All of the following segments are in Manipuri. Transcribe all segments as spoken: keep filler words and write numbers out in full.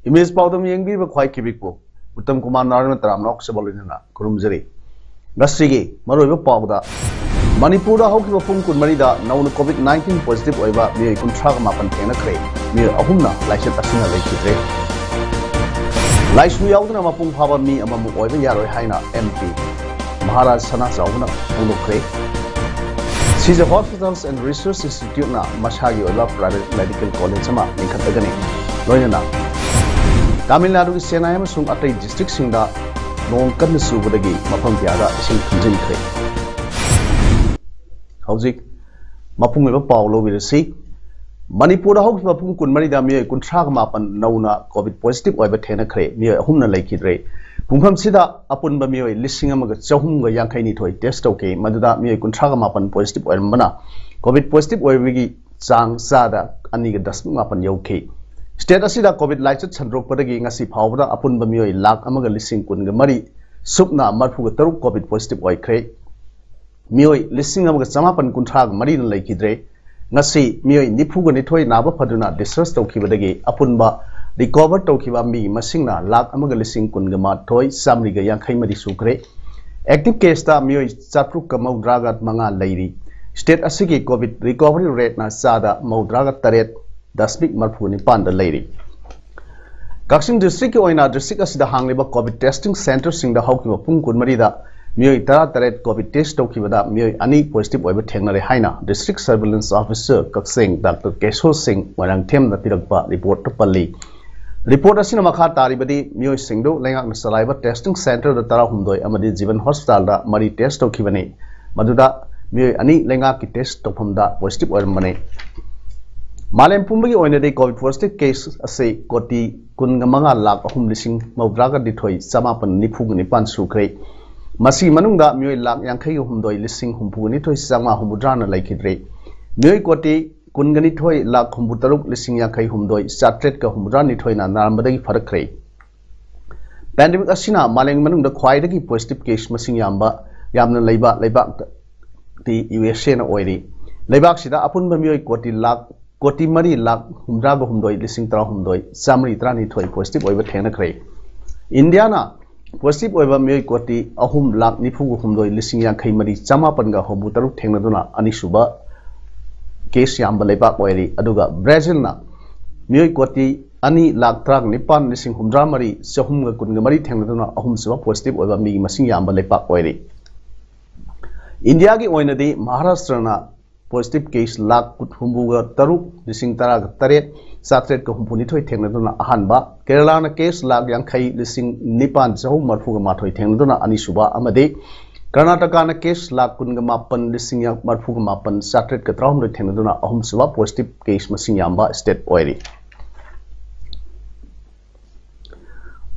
ꯏꯃꯦꯖ ꯄꯥꯎꯗꯝ ꯌꯦꯡꯕꯤꯕ ꯈ꯭ꯋꯥꯏ ꯀꯤꯕꯤꯛꯄꯨ ꯎꯠꯇꯝ ꯀꯨꯃꯥꯔ ꯅꯥꯔꯥꯌణ ꯇꯔꯥꯝꯅ ꯑꯣꯛꯆꯕ ꯂꯣꯏꯅꯅ ꯈꯨꯔꯨꯝꯖꯔꯤ꯫ ꯉꯁꯤꯒꯤ ꯃꯔꯨꯑꯣꯏꯕ ꯄꯥꯎꯗ, ꯃꯅꯤꯄꯨꯔꯗ ꯍꯧꯈꯤꯕ ꯄꯨꯡ ꯀꯨꯟꯃꯔꯤꯗ ꯅꯧꯅ COVID nineteen positive ꯑꯣꯏꯕ ꯃꯤꯑꯣꯏ ꯀꯨꯟꯊ꯭ꯔꯥꯒ ꯃꯥꯄꯟ ꯊꯦꯡꯅꯈ꯭ꯔꯦ꯫ ꯃꯤꯑꯣꯏ ꯑꯍꯨꯝꯅ ꯂꯥꯏꯆꯠ ꯑꯁꯤꯅ ꯂꯩꯈꯤꯗ꯭ꯔꯦ꯫ ꯂꯥꯏꯁꯨ ꯌꯥꯎꯗꯅ ꯃꯄꯨꯡ ꯐꯥꯕ ꯃꯤ ꯑꯃꯃꯨꯛ ꯑꯣꯏꯕ ꯌꯥꯔꯣꯏ ꯍꯥꯏꯅ MP Maharaj ꯁꯅꯥꯆꯥꯎꯕꯅ ꯐꯣꯡꯗꯣꯛꯈ꯭ꯔꯦ꯫ Sija Hospitals and Research Instituteꯅ ꯃꯁꯥꯒꯤ ꯑꯣꯏꯕ private medical college ꯑꯃ ꯂꯤꯡꯈꯠꯂꯒꯅꯤ꯫ ꯂꯣꯏꯅꯅ ꯇꯥꯃꯤꯜ ꯅꯥꯗꯨꯒꯤ ꯆꯦꯟꯅꯥꯏ ꯑꯃꯁꯨꯡ ꯑꯇꯩ districtꯁꯤꯡꯗ ꯅꯣꯡ ꯀꯟꯅ ꯆꯨꯕꯗꯒꯤ ꯃꯐꯝ ꯀꯌꯥꯗ ꯏꯁꯤꯡ ꯊꯨꯝꯖꯤꯟꯈ꯭ꯔꯦ꯫ ꯍꯧꯖꯤꯛ ꯃꯄꯨꯡ ꯑꯣꯏꯕ ꯄꯥꯎ ꯂꯧꯕꯤꯔꯁꯤ꯫ ꯃꯅꯤꯄꯨꯔꯗ ꯍꯧꯈꯤꯕ ꯄꯨꯡ ꯀꯨꯟꯃꯔꯤꯗ ꯃꯤꯑꯣꯏ ꯀꯨꯟꯊ꯭ꯔꯥꯒ ꯃꯥꯄꯟ ꯅꯧꯅ COVID positive ꯑꯣꯏꯕ ꯊꯦꯡꯅꯈ꯭ꯔꯦ꯫ ꯃꯤꯑꯣꯏ ꯑꯍꯨꯝꯅ ꯂꯩꯈꯤꯗ꯭ꯔꯦ꯫ ꯄꯨꯡꯐꯝꯁꯤꯗ ꯑꯄꯨꯟꯕ ꯃꯤꯑꯣꯏ ꯂꯤꯁꯤꯡ ꯑꯃꯒ ꯆꯍꯨꯝꯒ ꯌꯥꯡꯈꯩ ꯅꯤꯊꯣꯏ test ꯇꯧꯈꯤ꯫ ꯃꯗꯨꯗ ꯃꯤꯑꯣꯏ ꯀꯨꯟꯊ꯭ꯔꯥꯒ ꯃꯥꯄꯟ positive ꯑꯣꯏꯔꯝꯕꯅ COVID positive ꯑꯣꯏꯕꯒꯤ ꯆꯥꯡ ꯆꯥꯗ ꯑꯅꯤꯒ ꯗꯁꯃꯤꯛ ꯃꯥꯄꯟ ꯌꯧꯈꯤ꯫ State ꯑꯁꯤꯗ COVID ꯂꯥꯏꯆꯠ ꯁꯟꯗꯣꯔꯛꯄꯗꯒꯤ ꯉꯁꯤ ꯐꯥꯎꯕꯗ ꯑꯄꯨꯟꯕ ꯃꯤꯑꯣꯏ ꯂꯥꯈ ꯑꯃꯒ ꯂꯤꯁꯤꯡ ꯀꯨꯟꯒ ꯃꯔꯤ ꯁꯨꯞꯅ ꯃꯔꯤꯐꯨꯒ ꯇꯔꯨꯛ COVID positive ꯑꯣꯏꯈ꯭ꯔꯦ꯫ ꯃꯤꯑꯣꯏ ꯂꯤꯁꯤꯡ ꯑꯃꯒ ꯆꯃꯥꯄꯟ ꯀꯨꯟꯊ꯭ꯔꯥꯒ ꯃꯔꯤꯅ ꯂꯩꯈꯤꯗ꯭ꯔꯦ꯫ ꯉꯁꯤ ꯃꯤꯑꯣꯏ ꯅꯤꯐꯨꯒ ꯅꯤꯊꯣꯏ ꯅꯥꯕ ꯐꯗꯨꯅ discharge ꯇꯧꯈꯤꯕꯗꯒꯤ ꯑꯄꯨꯟꯕ recover ꯇꯧꯈꯤꯕ ꯃꯤꯒꯤ ꯃꯁꯤꯡꯅ ꯂꯥꯈ ꯑꯃꯒ ꯂꯤꯁꯤꯡ ꯀꯨꯟꯒ ꯃꯥꯊꯣꯏ ꯆꯥꯃꯔꯤꯒ ꯌꯥꯡꯈꯩ ꯃꯔꯤ ꯁꯨꯈ꯭ꯔꯦ꯫ Active caseꯇ ꯃꯤꯑꯣꯏ ꯆꯥꯇ꯭ꯔꯨꯛꯀ ꯃꯧꯗ꯭ꯔꯥꯒ ꯃꯉꯥ ꯂꯩꯔꯤ꯫ State ꯑꯁꯤꯒꯤ COVID recovery rateꯅ ꯆꯥꯗ ꯃꯧꯗ꯭ꯔꯥꯒ ꯇꯔꯦꯠ ꯗꯁꯃꯤꯛ ꯃꯔꯤꯐꯨ ꯅꯤꯄꯥꯟꯗ ꯂꯩꯔꯤ꯫ ꯀꯛꯆꯤꯡ districtꯀꯤ ꯑꯣꯏꯅ district ꯑꯁꯤꯗ ꯍꯥꯡꯂꯤꯕ COVID testing centreꯁꯤꯡꯗ ꯍꯧꯈꯤꯕ ꯄꯨꯡ ꯀꯨꯟꯃꯔꯤꯗ ꯃꯤꯑꯣꯏ ꯇꯔꯥꯇꯔꯦꯠ COVID test ꯇꯧꯈꯤꯕꯗ ꯃꯤꯑꯣꯏ ꯑꯅꯤ positive ꯑꯣꯏꯕ ꯊꯦꯡꯅꯔꯦ ꯍꯥꯏꯅ District Surveillance Officer ꯀꯛꯆꯤꯡ Doctor ꯀꯦꯁꯣꯔ ꯁꯤꯡ ꯃꯣꯏꯔꯥꯡꯊꯦꯝꯅ ꯄꯤꯔꯛꯄ reportꯇ ꯄꯜꯂꯤ꯫ Report ꯑꯁꯤꯅ ꯃꯈꯥ ꯇꯥꯔꯤꯕꯗꯤ ꯃꯤꯑꯣꯏꯁꯤꯡꯗꯨ ꯂꯩꯉꯥꯛꯅ ꯆꯂꯥꯏꯕ testing centreꯗ ꯇꯔꯥꯍꯨꯝꯗꯣꯏ ꯑꯃꯗꯤ ꯖꯤꯕꯟ hospitalꯗ ꯃꯔꯤ test ꯇꯧꯈꯤꯕꯅꯤ꯫ ꯃꯗꯨꯗ ꯃꯤꯑꯣꯏ ꯑꯅꯤ ꯂꯩꯉꯥꯛꯀꯤ test ꯇꯧꯐꯝꯗ positive ꯑꯣꯏꯔꯝꯕꯅꯤ꯫ ꯃꯥꯂꯦꯝ ꯄꯨꯝꯕꯒꯤ ꯑꯣꯏꯅꯗꯤ COVID positive case ꯑꯁꯤ ꯀꯣꯇꯤ ꯀꯨꯟꯒ ꯃꯉꯥ ꯂꯥꯈ ꯑꯍꯨꯝ ꯂꯤꯁꯤꯡ ꯃꯧꯗ꯭ꯔꯥꯒ ꯅꯤꯊꯣꯏ ꯆꯃꯥꯄꯟ ꯅꯤꯐꯨꯒ ꯅꯤꯄꯥꯟ ꯁꯨꯈ꯭ꯔꯦ꯫ ꯃꯁꯤꯒꯤ ꯃꯅꯨꯡꯗ ꯃꯤꯑꯣꯏ ꯂꯥꯈ ꯌꯥꯡꯈꯩꯒ ꯍꯨꯝꯗꯣꯏ ꯂꯤꯁꯤꯡ ꯍꯨꯝꯐꯨꯒ ꯅꯤꯊꯣꯏ ꯆꯥꯝꯃꯉꯥ ꯍꯨꯝꯐꯨꯇꯔꯥꯅ ꯂꯩꯈꯤꯗ꯭ꯔꯦ꯫ ꯃꯤꯑꯣꯏ ꯀꯣꯇꯤ ꯀꯨꯟꯒ ꯅꯤꯊꯣꯏ ꯂꯥꯈ ꯍꯨꯝꯐꯨ ꯇꯔꯨꯛ ꯂꯤꯁꯤꯡ ꯌꯥꯡꯈꯩ ꯍꯨꯝꯗꯣꯏ ꯆꯥꯇ꯭ꯔꯦꯠꯀ ꯍꯨꯝꯐꯨꯇꯔꯥ ꯅꯤꯊꯣꯏꯅ ꯅꯥꯔꯝꯕꯗꯒꯤ ꯐꯔꯛꯈ꯭ꯔꯦ꯫ ꯄꯦꯟꯗꯦꯃꯤꯛ ꯑꯁꯤꯅ ꯃꯥꯂꯦꯝꯒꯤ ꯃꯅꯨꯡꯗ ꯈ꯭ꯋꯥꯏꯗꯒꯤ positive case ꯃꯁꯤꯡ ꯌꯥꯝꯕ, ꯌꯥꯝꯅ ꯂꯩꯕ ꯂꯩꯕꯥꯛꯇꯤ ꯌꯨ ꯑꯦꯁ ꯑꯦꯅ ꯑꯣꯏꯔꯤ꯫ ꯂꯩꯕꯥꯛꯁꯤꯗ ꯑꯄꯨꯟꯕ ꯃꯤꯑꯣꯏ ꯀꯣꯇꯤ ꯂꯥꯈ, ꯀꯣꯇꯤ ꯃꯔꯤ ꯂꯥꯈ ꯍꯨꯝꯗ꯭ꯔꯥꯒ ꯍꯨꯝꯗꯣꯏ ꯂꯤꯁꯤꯡ ꯇꯔꯥꯍꯨꯝꯗꯣꯏ ꯆꯥꯃꯔꯤ ꯇꯔꯥꯅꯤꯊꯣꯏ positive ꯑꯣꯏꯕ ꯊꯦꯡꯅꯈ꯭ꯔꯦ꯫ ꯏꯟꯗꯤꯌꯥꯅ positive ꯑꯣꯏꯕ ꯃꯤꯑꯣꯏ ꯀꯣꯇꯤ ꯑꯍꯨꯝ ꯂꯥꯈ ꯅꯤꯐꯨꯒ ꯍꯨꯝꯗꯣꯏ ꯂꯤꯁꯤꯡ ꯌꯥꯡꯈꯩ ꯃꯔꯤ ꯆꯃꯥꯄꯟꯒ ꯍꯨꯝꯐꯨ ꯇꯔꯨꯛ ꯊꯦꯡꯅꯗꯨꯅ ꯑꯅꯤꯁꯨꯕ case ꯌꯥꯝꯕ ꯂꯩꯕꯥꯛ ꯑꯣꯏꯔꯤ꯫ ꯑꯗꯨꯒ ꯕ꯭ꯔꯥꯖꯤꯜꯅ ꯃꯤꯑꯣꯏ ꯀꯣꯇꯤ ꯑꯅꯤ ꯂꯥꯈ ꯇꯔꯥꯅꯤꯄꯥꯟ ꯂꯤꯁꯤꯡ ꯍꯨꯝꯗ꯭ꯔꯥ ꯃꯔꯤ ꯆꯍꯨꯝꯒ ꯀꯨꯟꯒ ꯃꯔꯤ ꯊꯦꯡꯅꯗꯨꯅ ꯑꯍꯨꯝꯁꯨꯕ positive ꯑꯣꯏꯕ ꯃꯤꯒꯤ ꯃꯁꯤꯡ ꯌꯥꯝꯕ ꯂꯩꯄꯥꯛ ꯑꯣꯏꯔꯤ꯫ ꯏꯟꯗꯤꯌꯥꯒꯤ ꯑꯣꯏꯅꯗꯤ ꯃꯍꯥꯔꯥꯁꯇ꯭ꯔꯅ positive case ꯂꯥꯈ ꯍꯨꯝꯐꯨꯒ ꯇꯔꯨꯛ ꯂꯤꯁꯤꯡ ꯇꯔꯥꯒ ꯇꯔꯦꯠ ꯆꯥꯇ꯭ꯔꯦꯠꯀ ꯍꯨꯝꯐꯨꯅꯤꯊꯣꯏ ꯊꯦꯡꯅꯗꯨꯅ ꯑꯍꯥꯟꯕ, ꯀꯦꯔꯂꯥꯅ case ꯂꯥꯈ ꯌꯥꯡꯈꯩ ꯂꯤꯁꯤꯡ ꯅꯤꯄꯥꯟ ꯆꯍꯨꯝ ꯃꯔꯤꯐꯨꯒ ꯃꯥꯊꯣꯏ ꯊꯦꯡꯅꯗꯨꯅ ꯑꯅꯤꯁꯨꯕ ꯑꯃꯗꯤ ꯀꯔꯅꯥꯇꯀꯥꯅ case ꯂꯥꯈ ꯀꯨꯟꯒ ꯃꯥꯄꯟ ꯂꯤꯁꯤꯡ ꯃꯔꯤꯐꯨꯒ ꯃꯥꯄꯟ ꯆꯥꯇ꯭ꯔꯦꯠꯀ ꯇꯔꯥꯍꯨꯝꯗꯣꯏ ꯊꯦꯡꯅꯗꯨꯅ ꯑꯍꯨꯝꯁꯨꯕ positive case ꯃꯁꯤꯡ ꯌꯥꯝꯕ state ꯑꯣꯏꯔꯤ꯫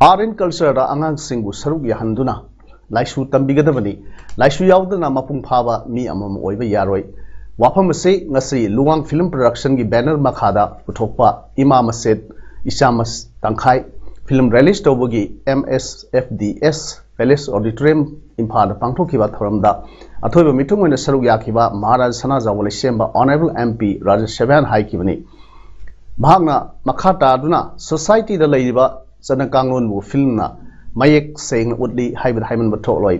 Art and Cultureꯗ ꯑꯉꯥꯡꯁꯤꯡꯕꯨ ꯁꯔꯨꯛ ꯌꯥꯍꯟꯗꯨꯅ ꯂꯥꯏꯁꯨ ꯇꯝꯕꯤꯒꯗꯕꯅꯤ꯫ ꯂꯥꯏꯁꯨ ꯌꯥꯎꯗꯅ ꯃꯄꯨꯡ ꯐꯥꯕ ꯃꯤ ꯑꯃꯃꯝ ꯑꯣꯏꯕ ꯌꯥꯔꯣꯏ꯫ ꯋꯥꯐꯝ ꯑꯁꯤ ꯉꯁꯤ ꯂꯨꯋꯥꯡ Film Productionꯒꯤ banner ꯃꯈꯥꯗ ꯄꯨꯊꯣꯛꯄ ꯏꯃꯥ ꯃꯆꯦꯠ ꯏꯆꯥ ꯃꯆꯦꯠ ꯇꯪꯈꯥꯏ film release ꯇꯧꯕꯒꯤ M S F D S Palace Auditorium ꯏꯝꯐꯥꯜꯗ ꯄꯥꯡꯊꯣꯛꯈꯤꯕ ꯊꯧꯔꯝꯗ ꯑꯊꯣꯏꯕ ꯃꯤꯊꯨꯡ ꯑꯣꯏꯅ ꯁꯔꯨꯛ ꯌꯥꯈꯤꯕ ꯃꯍꯥꯔꯥꯖ ꯁꯅꯥꯖꯥꯎꯕ ꯂꯩꯁꯦꯝꯕ Honourable M P ꯔꯥꯖ꯭ꯌ ꯁꯚꯥꯅ ꯍꯥꯏꯈꯤꯕꯅꯤ꯫ ꯃꯍꯥꯛꯅ ꯃꯈꯥ ꯇꯥꯗꯨꯅ societyꯗ ꯂꯩꯔꯤꯕ ꯆꯠꯅ ꯀꯥꯡꯂꯣꯟꯕꯨ filmꯅ ꯃꯌꯦꯛ ꯁꯦꯡꯅ ꯎꯠꯂꯤ ꯍꯥꯏꯕꯗ ꯍꯥꯏꯃꯟꯕ ꯊꯣꯛꯂꯣꯏ꯫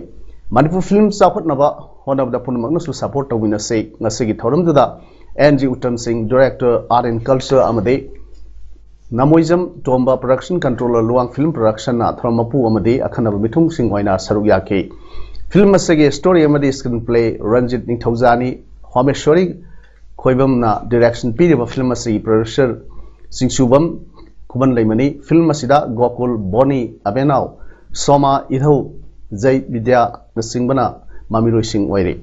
ꯃꯅꯤꯄꯨꯔ film ꯆꯥꯎꯈꯠꯅꯕ ꯍꯣꯠꯅꯕꯗ ꯄꯨꯝꯅꯃꯛꯅꯁꯨ support ꯇꯧꯃꯤꯟꯅꯁꯤ꯫ ꯉꯁꯤꯒꯤ ꯊꯧꯔꯝꯗꯨꯗ N G ꯎꯇꯝ ꯁꯤꯡ, Director, Art and Culture, ꯑꯃꯗꯤ ꯅꯃꯣꯏꯖꯝ ꯇꯣꯝꯕ, Production Controller, ꯂꯨꯋꯥꯡ Film Productionꯅ ꯊꯧꯔꯝ ꯃꯄꯨ ꯑꯃꯗꯤ ꯑꯈꯟꯅꯕ ꯃꯤꯊꯨꯡꯁꯤꯡ ꯑꯣꯏꯅ ꯁꯔꯨꯛ ꯌꯥꯈꯤ꯫ Film ꯑꯁꯤꯒꯤ story ꯑꯃꯗꯤ screenplay ꯔꯟꯖꯤꯠ ꯅꯤꯡꯊꯧꯖꯥꯅꯤ, ꯍꯣꯃꯦꯁꯣꯔꯤ ꯈꯣꯏꯕꯝꯅ direction ꯄꯤꯔꯤꯕ film ꯑꯁꯤꯒꯤ producer ꯆꯤꯡꯁꯨꯕꯝ ꯈꯨꯃꯟ ꯂꯩꯃꯅꯤ꯫ Film ꯑꯁꯤꯗ ꯒꯣꯀꯨꯜ, ꯕꯣꯅꯤ, ꯑꯕꯦꯅꯥꯎ, ꯁꯣꯃꯥ, ꯏꯙꯧ, ꯖꯩ ꯕꯤꯗ꯭ꯌꯥꯅꯆꯤꯡꯕꯅ ꯃꯃꯤꯔꯣꯏꯁꯤꯡ ꯑꯣꯏꯔꯤ꯫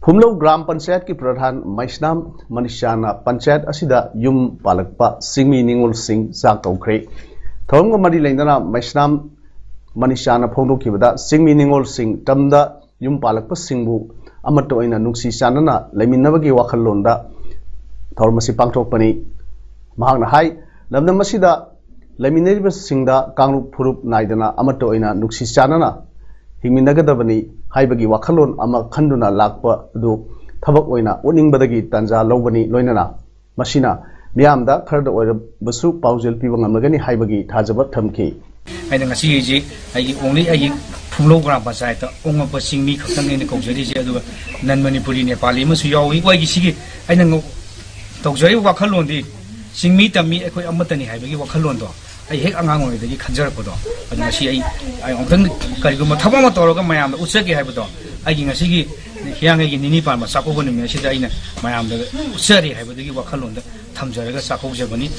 ꯐꯨꯝꯂꯧ ꯒ꯭ꯔꯥꯝ ꯄꯟꯆꯥꯌꯠꯀꯤ ꯄ꯭ꯔꯙꯥꯟ ꯃꯩꯁꯅꯥꯝ ꯃꯅꯤꯁꯥꯅ ꯄꯟꯆꯥꯌꯠ ꯑꯁꯤꯗ ꯌꯨꯝ ꯄꯥꯜꯂꯛꯄ ꯆꯤꯡꯃꯤ ꯅꯤꯉꯣꯜꯁꯤꯡ ꯆꯥꯛ ꯀꯧꯈ꯭ꯔꯦ꯫ ꯊꯧꯔꯝꯒ ꯃꯔꯤ ꯂꯩꯅꯅ ꯃꯩꯁꯅꯥꯝ ꯃꯅꯤꯁꯥꯅ ꯐꯣꯡꯗꯣꯛꯈꯤꯕꯗ, ꯆꯤꯡꯃꯤ ꯅꯤꯉꯣꯜꯁꯤꯡ ꯇꯝꯗ ꯌꯨꯝ ꯄꯥꯜꯂꯛꯄꯁꯤꯡꯕꯨ ꯑꯃꯠꯇ ꯑꯣꯏꯅ ꯅꯨꯡꯁꯤ ꯆꯥꯟꯅꯅ ꯂꯩꯃꯤꯟꯅꯕꯒꯤ ꯋꯥꯈꯜꯂꯣꯟꯗ ꯊꯧꯔꯝ ꯑꯁꯤ ꯄꯥꯡꯊꯣꯛꯄꯅꯤ꯫ ꯃꯍꯥꯛꯅ ꯍꯥꯏ, ꯂꯝꯗꯝ ꯑꯁꯤꯗ ꯂꯩꯃꯤꯟꯅꯔꯤꯕꯁꯤꯡꯗ ꯀꯥꯡꯂꯨꯞ ꯐꯨꯔꯨꯞ ꯅꯥꯏꯗꯅ ꯑꯃꯠꯇ ꯑꯣꯏꯅ ꯅꯨꯡꯁꯤ ꯆꯥꯟꯅꯅ ꯍꯤꯡꯃꯤꯟꯅꯒꯗꯕꯅꯤ ꯍꯥꯏꯕꯒꯤ ꯋꯥꯈꯜꯂꯣꯟ ꯑꯃ ꯈꯟꯗꯨꯅ ꯂꯥꯛꯄ ꯑꯗꯨ ꯊꯕꯛ ꯑꯣꯏꯅ ꯎꯠꯅꯤꯡꯕꯗꯒꯤ ꯇꯥꯟꯖꯥ ꯂꯧꯕꯅꯤ꯫ ꯂꯣꯏꯅꯅ ꯃꯁꯤꯅ ꯃꯤꯌꯥꯝꯗ ꯈꯔꯗ ꯑꯣꯏꯔꯕꯁꯨ ꯄꯥꯎꯖꯦꯜ ꯄꯤꯕ ꯉꯝꯂꯒꯅꯤ ꯍꯥꯏꯕꯒꯤ ꯊꯥꯖꯕ ꯊꯝꯈꯤ꯫ ꯑꯩꯅ ꯉꯁꯤꯒꯤꯁꯤ ꯑꯩꯒꯤ only ꯑꯩꯒꯤ ꯐꯨꯝꯂꯧ ꯒ꯭ꯔꯥꯝ ꯄꯟꯆꯥꯌꯠꯇ ꯑꯣꯉꯛꯄ ꯆꯤꯡꯃꯤ ꯈꯛꯇꯪ ꯑꯩꯅ ꯀꯧꯖꯔꯤꯁꯦ, ꯑꯗꯨꯒ non Manipuri Nepali ꯑꯃꯁꯨ ꯌꯥꯎꯏ꯫ ꯑꯩꯈꯣꯏꯒꯤ ꯁꯤꯒꯤ ꯑꯩꯅ ꯉ-, ꯇꯧꯖꯔꯤꯕ ꯋꯥꯈꯜꯂꯣꯟꯗꯤ ꯆꯤꯡꯃꯤ ꯇꯝꯃꯤ ꯑꯩꯈꯣꯏ ꯑꯃꯠꯇꯅꯤ ꯍꯥꯏꯕꯒꯤ ꯋꯥꯈꯜꯂꯣꯟꯗꯣ ꯑꯩ ꯍꯦꯛ ꯑꯉꯥꯡ ꯑꯣꯏꯔꯤꯉꯩꯗꯒꯤ ꯈꯟꯖꯔꯛꯄꯗꯣ, ꯑꯗꯨ ꯉꯁꯤ ꯑꯩ, ꯑꯩ ꯑꯃꯨꯛꯇꯪ ꯀꯔꯤꯒꯨꯝꯕ ꯊꯕꯛ ꯑꯃ ꯇꯧꯔꯒ ꯃꯌꯥꯝꯗ ꯎꯠꯆꯒꯦ ꯍꯥꯏꯕꯗꯣ, ꯑꯩꯒꯤ ꯉꯁꯤꯒꯤ ꯍꯤꯌꯥꯡꯒꯩꯒꯤ ꯅꯤꯅꯤ ꯄꯥꯟꯕ ꯆꯥꯛꯀꯧꯕ ꯅꯨꯃꯤꯠ ꯑꯁꯤꯗ ꯑꯩꯅ ꯃꯌꯥꯝꯗ ꯎꯠꯆꯔꯤ ꯍꯥꯏꯕꯗꯨꯒꯤ ꯋꯥꯈꯜꯂꯣꯟꯗ ꯊꯝꯖꯔꯒ ꯆꯥꯛꯀꯧꯖꯕꯅꯤ꯫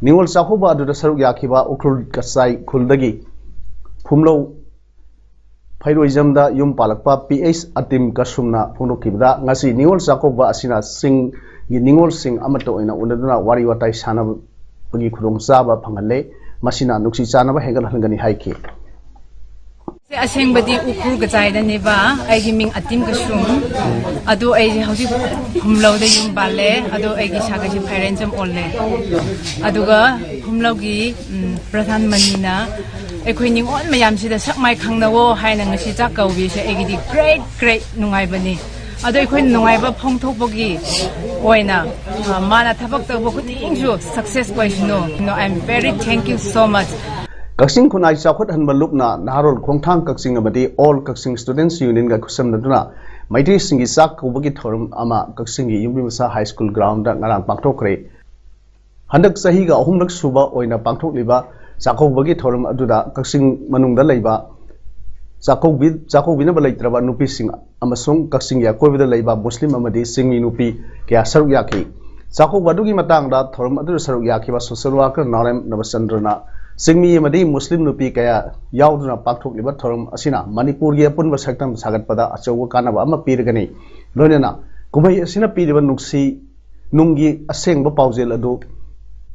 ꯅꯤꯉꯣꯜ ꯆꯥꯛꯀꯧꯕ ꯑꯗꯨꯗ ꯁꯔꯨꯛ ꯌꯥꯈꯤꯕ ꯎꯈ꯭ꯔꯨꯜ ꯀꯆꯥꯏ ꯈꯨꯜꯗꯒꯤ ꯐꯨꯝꯂꯧ ꯐꯩꯔꯣꯏꯖꯝꯗ ꯌꯨꯝ ꯄꯥꯜꯂꯛꯄ ꯄꯤ ꯑꯩꯆ ꯑꯇꯤꯝ ꯀꯁꯨꯝꯅ ꯐꯣꯡꯗꯣꯛꯈꯤꯕꯗ, ꯉꯁꯤ ꯅꯤꯉꯣꯜ ꯆꯥꯛꯀꯧꯕ ꯑꯁꯤꯅ ꯆꯤꯡꯒꯤ ꯅꯤꯉꯣꯜꯁꯤꯡ ꯑꯃꯠꯇ ꯑꯣꯏꯅ ꯎꯅꯗꯨꯅ ꯋꯥꯔꯤ ꯋꯥꯇꯥꯏ ꯁꯥꯟꯅꯕꯒꯤ ꯈꯨꯗꯣꯡꯆꯥꯕ ꯐꯪꯍꯜꯂꯦ꯫ ꯃꯁꯤꯅ ꯅꯨꯡꯁꯤ ꯆꯥꯟꯅꯕ ꯍꯦꯟꯒꯠꯍꯟꯒꯅꯤ ꯍꯥꯏꯈꯤ꯫ ꯑꯁꯦꯡꯕꯗꯤ ꯎꯈ꯭ꯔꯨꯜ ꯀꯆꯥꯏꯗꯅꯦꯕ꯫ ꯑꯩꯒꯤ ꯃꯤꯡ ꯑꯇꯤꯝ ꯀꯁꯨꯝ꯫ ꯑꯗꯨ ꯑꯩꯁꯦ ꯍꯧꯖꯤꯛ ꯐꯨꯝꯂꯧꯗ ꯌꯨꯝ ꯄꯥꯜꯂꯦ꯫ ꯑꯗꯨ ꯑꯩꯒꯤ ꯁꯥꯒꯩꯁꯦ ꯐꯩꯔꯦꯟꯖꯝ ꯑꯣꯜꯂꯦ꯫ ꯑꯗꯨꯒ ꯐꯨꯝꯂꯧꯒꯤ, ꯎꯝ, ꯄ꯭ꯔꯙꯥꯟ ꯃꯅꯤꯅ ꯑꯩꯈꯣꯏ ꯅꯤꯉꯣꯜ ꯃꯌꯥꯝꯁꯤꯗ ꯁꯛ ꯃꯥꯏ ꯈꯪꯅꯧꯋꯣ ꯍꯥꯏꯅ ꯉꯁꯤ ꯆꯥꯛ ꯀꯧꯕꯤꯁꯦ ꯑꯩꯒꯤꯗꯤ great, great ꯅꯨꯡꯉꯥꯏꯕꯅꯤ꯫ ꯑꯗꯣ ꯑꯩꯈꯣꯏꯅ ꯅꯨꯡꯉꯥꯏꯕ ꯐꯣꯡꯗꯣꯛꯄꯒꯤ ꯑꯣꯏꯅ, ꯑ, ꯃꯥꯅ ꯊꯕꯛ ꯇꯧꯕ ꯈꯨꯗꯤꯡꯁꯨ success ꯑꯣꯏꯁꯅꯨ꯫ No, I am very thank you so much꯫ ꯀꯛꯆꯤꯡ ꯈꯨꯟꯅꯥꯏ ꯆꯥꯎꯈꯠꯍꯟꯕ ꯂꯨꯞꯅ ꯅꯍꯥꯔꯣꯜ ꯈꯣꯡꯊꯥꯡ ꯀꯛꯆꯤꯡ ꯑꯃꯗꯤ All Kakching Students Unionꯒ ꯈꯨꯠꯁꯝꯅꯗꯨꯅ ꯃꯩꯇꯩꯁꯤꯡꯒꯤ ꯆꯥꯛ ꯀꯧꯕꯒꯤ ꯊꯧꯔꯝ ꯑꯃ ꯀꯛꯆꯤꯡꯒꯤ ꯌꯨꯝꯕꯤ ꯃꯁꯥ ꯍꯥꯏ ꯁ꯭ꯀꯨꯜ ꯒ꯭ꯔꯥꯎꯟꯗ ꯉꯔꯥꯡ ꯄꯥꯡꯊꯣꯛꯈ꯭ꯔꯦ꯫ ꯍꯟꯗꯛ ꯆꯍꯤꯒ ꯑꯍꯨꯝꯂꯛ ꯁꯨꯕ ꯑꯣꯏꯅ ꯄꯥꯡꯊꯣꯛꯂꯤꯕ ꯆꯥꯛꯀꯧꯕꯒꯤ ꯊꯧꯔꯝ ꯑꯗꯨꯗ ꯀꯛꯆꯤꯡ ꯃꯅꯨꯡꯗ ꯂꯩꯕ ꯆꯥꯛꯀꯧꯕꯤ-, ꯆꯥꯛꯀꯧꯕꯤꯅꯕ ꯂꯩꯇ꯭ꯔꯕ ꯅꯨꯄꯤꯁꯤꯡ ꯑꯃꯁꯨꯡ ꯀꯛꯆꯤꯡꯒꯤ ꯑꯀꯣꯏꯕꯗ ꯂꯩꯕ ꯃꯨꯁꯂꯤꯝ ꯑꯃꯗꯤ ꯆꯤꯡꯃꯤ ꯅꯨꯄꯤ ꯀꯌꯥ ꯁꯔꯨꯛ ꯌꯥꯈꯤ꯫ ꯆꯥꯛꯀꯧꯕ ꯑꯗꯨꯒꯤ ꯃꯇꯥꯡꯗ ꯊꯧꯔꯝ ꯑꯗꯨꯗ ꯁꯔꯨꯛ ꯌꯥꯈꯤꯕ social worker ꯅꯥꯎꯔꯦꯝ ꯅꯕꯆꯟꯗ꯭ꯔꯅ ꯆꯤꯡꯃꯤ ꯑꯃꯗꯤ ꯃꯨꯁꯂꯤꯝ ꯅꯨꯄꯤ ꯀꯌꯥ ꯌꯥꯎꯗꯨꯅ ꯄꯥꯡꯊꯣꯛꯂꯤꯕ ꯊꯧꯔꯝ ꯑꯁꯤꯅ ꯃꯅꯤꯄꯨꯔꯒꯤ ꯑꯄꯨꯟꯕ ꯁꯛꯇꯝ ꯁꯥꯒꯠꯄꯗ ꯑꯆꯧꯕ ꯀꯥꯟꯅꯕ ꯑꯃ ꯄꯤꯔꯒꯅꯤ꯫ ꯂꯣꯏꯅꯅ ꯀꯨꯝꯍꯩ ꯑꯁꯤꯅ ꯄꯤꯔꯤꯕ ꯅꯨꯡꯁꯤ ꯅꯨꯡꯒꯤ ꯑꯁꯦꯡꯕ ꯄꯥꯎꯖꯦꯜ ꯑꯗꯨ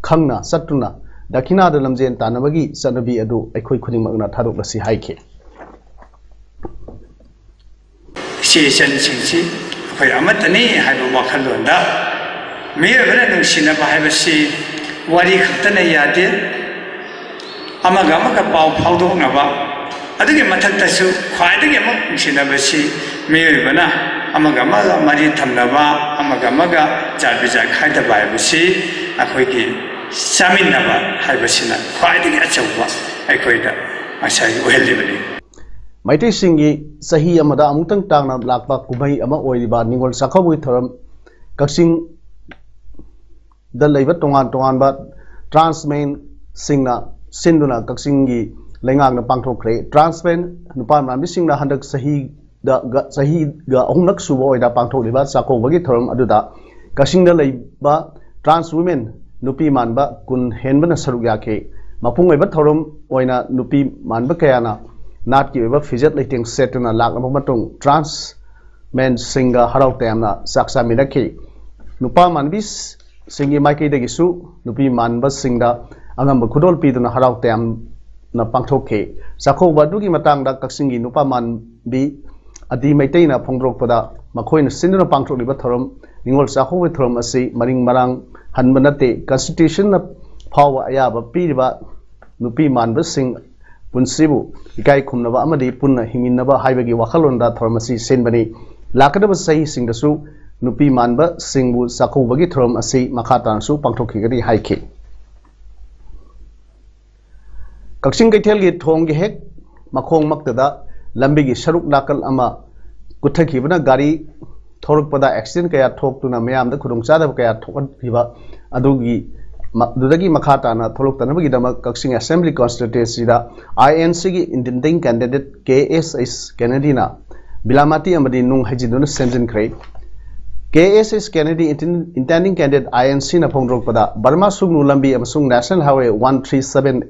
ꯈꯪꯅ ꯆꯠꯇꯨꯅ ꯗꯈꯤꯅꯥꯗ ꯂꯝꯖꯦꯟ ꯇꯥꯟꯅꯕꯒꯤ ꯆꯠꯅꯕꯤ ꯑꯗꯨ ꯑꯩꯈꯣꯏ ꯈꯨꯗꯤꯡꯃꯛꯅ ꯊꯥꯗꯣꯛꯂꯁꯤ ꯍꯥꯏꯈꯤ꯫ ꯏꯆꯦ ꯏꯆꯟꯁꯤꯡꯁꯤ ꯑꯩꯈꯣꯏ ꯑꯃꯠꯇꯅꯤ ꯍꯥꯏꯕ ꯋꯥꯈꯜꯂꯣꯟꯗ ꯃꯤꯑꯣꯏꯕꯅ ꯅꯨꯡꯁꯤꯅꯕ ꯍꯥꯏꯕꯁꯤ ꯋꯥꯔꯤ ꯈꯛꯇꯅ ꯌꯥꯗꯦ꯫ ꯑꯃꯒ ꯑꯃꯒ ꯄꯥꯎ ꯐꯥꯎꯗꯣꯛꯅꯕ, ꯑꯗꯨꯒꯤ ꯃꯊꯛꯇꯁꯨ ꯈ꯭ꯋꯥꯏꯗꯒꯤ ꯑꯃꯨꯛ ꯅꯨꯡꯁꯤꯅꯕꯁꯤ ꯃꯤꯑꯣꯏꯕꯅ ꯑꯃꯒ ꯑꯃꯒ ꯃꯔꯤ ꯊꯝꯅꯕ, ꯑꯃꯒ ꯑꯃꯒ ꯖꯥꯠ ꯕꯤꯖꯥꯠ ꯈꯥꯏꯗꯕ ꯍꯥꯏꯕꯁꯤ ꯑꯩꯈꯣꯏꯒꯤ ꯆꯥꯃꯤꯟꯅꯕ ꯍꯥꯏꯕꯁꯤꯅ ꯈ꯭ꯋꯥꯏꯗꯒꯤ ꯑꯆꯧꯕ ꯑꯩꯈꯣꯏꯗ ꯉꯁꯥꯏꯒꯤ ꯑꯣꯏꯍꯜꯂꯤꯕꯅꯤ꯫ ꯃꯩꯇꯩꯁꯤꯡꯒꯤ ꯆꯍꯤ ꯑꯃꯗ ꯑꯃꯨꯛꯇꯪ ꯇꯥꯡꯅ ꯂꯥꯛꯄ ꯀꯨꯝꯍꯩ ꯑꯃ ꯑꯣꯏꯔꯤꯕ ꯅꯤꯉꯣꯜ ꯆꯥꯛꯀꯧꯕꯒꯤ ꯊꯧꯔꯝ ꯀꯛꯆꯤꯡꯗ ꯂꯩꯕ ꯇꯣꯉꯥꯟ ꯇꯣꯉꯥꯟꯕ ꯇ꯭ꯔꯥꯟꯁꯃꯦꯟꯁꯤꯡꯅ ꯁꯤꯟꯗꯨꯅ ꯀꯛꯆꯤꯡꯒꯤ ꯂꯩꯉꯥꯛꯅ ꯄꯥꯡꯊꯣꯛꯈ꯭ꯔꯦ꯫ ꯇ꯭ꯔꯥꯟꯁꯃꯦꯟ ꯅꯨꯄꯥ ꯃꯥꯟꯕꯤꯁꯤꯡꯅ ꯍꯟꯗꯛ ꯆꯍꯤꯗ ꯆꯍꯤꯒ ꯑꯍꯨꯝꯂꯛ ꯁꯨꯕ ꯑꯣꯏꯅ ꯄꯥꯡꯊꯣꯛꯂꯤꯕ ꯆꯥꯛꯀꯧꯕꯒꯤ ꯊꯧꯔꯝ ꯑꯗꯨꯗ ꯀꯛꯆꯤꯡꯗ ꯂꯩꯕ ꯇ꯭ꯔꯥꯟꯁ ꯋꯨꯃꯦꯟ ꯅꯨꯄꯤ ꯃꯥꯟꯕ ꯀꯨꯟ ꯍꯦꯟꯕꯅ ꯁꯔꯨꯛ ꯌꯥꯈꯤ꯫ ꯃꯄꯨꯡ ꯑꯣꯏꯕ ꯊꯧꯔꯝ ꯑꯣꯏꯅ ꯅꯨꯄꯤ ꯃꯥꯟꯕ ꯀꯌꯥꯅ ꯅꯥꯠꯀꯤ ꯑꯣꯏꯕ ꯐꯤꯖꯦꯠ ꯂꯩꯇꯦꯡ ꯁꯦꯠꯇꯨꯅ ꯂꯥꯛꯂꯕ ꯃꯇꯨꯡ ꯇ꯭ꯔꯥꯟꯁ ꯃꯦꯟꯁꯤꯡꯒ ꯍꯔꯥꯎ ꯇꯌꯥꯝꯅ ꯆꯥꯛ ꯆꯥꯃꯤꯟꯅꯈꯤ꯫ ꯅꯨꯄꯥ ꯃꯥꯟꯕꯤꯁꯤꯡꯒꯤ ꯃꯥꯏꯀꯩꯗꯒꯤꯁꯨ ꯅꯨꯄꯤ ꯃꯥꯟꯕꯁꯤꯡꯗ ꯑꯉꯝꯕ ꯈꯨꯗꯣꯜ ꯄꯤꯗꯨꯅ ꯍꯔꯥꯎ ꯇꯌꯥꯝꯅ ꯄꯥꯡꯊꯣꯛꯈꯤ꯫ ꯆꯥꯛꯀꯧꯕ ꯑꯗꯨꯒꯤ ꯃꯇꯥꯡꯗ ꯀꯛꯆꯤꯡꯒꯤ ꯅꯨꯄꯥ ꯃꯥꯟꯕꯤ ꯑꯗꯤ ꯃꯩꯇꯩꯅ ꯐꯣꯡꯗꯣꯔꯛꯄꯗ, ꯃꯈꯣꯏꯅ ꯁꯤꯟꯗꯨꯅ ꯄꯥꯡꯊꯣꯛꯂꯤꯕ ꯊꯧꯔꯝ ꯅꯤꯉꯣꯜ ꯆꯥꯛꯀꯧꯕꯒꯤ ꯊꯧꯔꯝ ꯑꯁꯤ ꯃꯔꯤꯡ ꯃꯔꯥꯡ ꯍꯟꯕ ꯅꯠꯇꯦ, ꯀꯟꯁꯇꯤꯇ꯭ꯌꯨꯁꯟꯅ ꯐꯥꯎꯕ ꯑꯌꯥꯕ ꯄꯤꯔꯤꯕ ꯅꯨꯄꯤ ꯃꯥꯟꯕꯁꯤꯡ ꯄꯨꯟꯁꯤꯕꯨ ꯏꯀꯥꯏ ꯈꯨꯝꯅꯕ ꯑꯃꯗꯤ ꯄꯨꯟꯅ ꯍꯤꯡꯃꯤꯟꯅꯕ ꯍꯥꯏꯕꯒꯤ ꯋꯥꯈꯜꯂꯣꯟꯗ ꯊꯧꯔꯝ ꯑꯁꯤ ꯁꯤꯟꯕꯅꯤ꯫ ꯂꯥꯛꯀꯗꯕ ꯆꯍꯤꯁꯤꯡꯗꯁꯨ ꯅꯨꯄꯤ ꯃꯥꯟꯕꯁꯤꯡꯕꯨ ꯆꯥꯛꯀꯧꯕꯒꯤ ꯊꯧꯔꯝ ꯑꯁꯤ ꯃꯈꯥ ꯇꯥꯅꯁꯨ ꯄꯥꯡꯊꯣꯛꯈꯤꯒꯅꯤ ꯍꯥꯏꯈꯤ꯫ ꯀꯛꯆꯤꯡ ꯀꯩꯊꯦꯜꯒꯤ ꯊꯣꯡꯒꯤ ꯍꯦꯛ ꯃꯈꯣꯡꯃꯛꯇꯗ ꯂꯝꯕꯤꯒꯤ ꯁꯔꯨꯛ ꯅꯥꯀꯜ ꯑꯃ ꯀꯨꯠꯊꯈꯤꯕꯅ ꯒꯥꯔꯤ ꯊꯧꯔꯛꯄꯗ ꯑꯦꯛꯁꯤꯗꯦꯟ ꯀꯌꯥ ꯊꯣꯛꯇꯨꯅ ꯃꯤꯌꯥꯝꯗ ꯈꯨꯗꯣꯡꯆꯥꯗꯕ ꯀꯌꯥ ꯊꯣꯛꯍꯟꯈꯤꯕ ꯑꯗꯨꯒꯤ ꯃ-, ꯑꯗꯨꯗꯒꯤ ꯃꯈꯥ ꯇꯥꯅ ꯊꯣꯛꯂꯛꯇꯅꯕꯒꯤꯗꯃꯛ ꯀꯛꯆꯤꯡ ꯑꯦꯁꯦꯝꯕ꯭ꯂꯤ ꯀꯟꯁꯇꯤꯇ꯭ꯋꯦꯟꯁꯤꯗ ꯑꯥꯏ ꯑꯦꯟ ꯁꯤꯒꯤ ꯏꯟꯇꯦꯟꯗꯤꯡ ꯀꯦꯟꯗꯤꯗꯦꯠ ꯀꯦ ꯑꯦꯁ ꯑꯦꯁ ꯀꯦꯅꯦꯗꯤꯅ ꯕꯤꯂꯥꯃꯥꯇꯤ ꯑꯃꯗꯤ ꯅꯨꯡ ꯍꯩꯖꯤꯟꯗꯨꯅ ꯁꯦꯝꯖꯤꯟꯈ꯭ꯔꯦ꯫ ꯀꯦ ꯑꯦꯁ ꯑꯦꯁ ꯀꯦꯅꯦꯗꯤ intent-, intending candidate I and ꯁꯤꯅ ꯐꯣꯡꯗꯣꯔꯛꯄꯗ ꯕꯔꯃꯥ ꯁꯨꯡꯅꯨ ꯂꯝꯕꯤ ꯑꯃꯁꯨꯡ national highway one three seven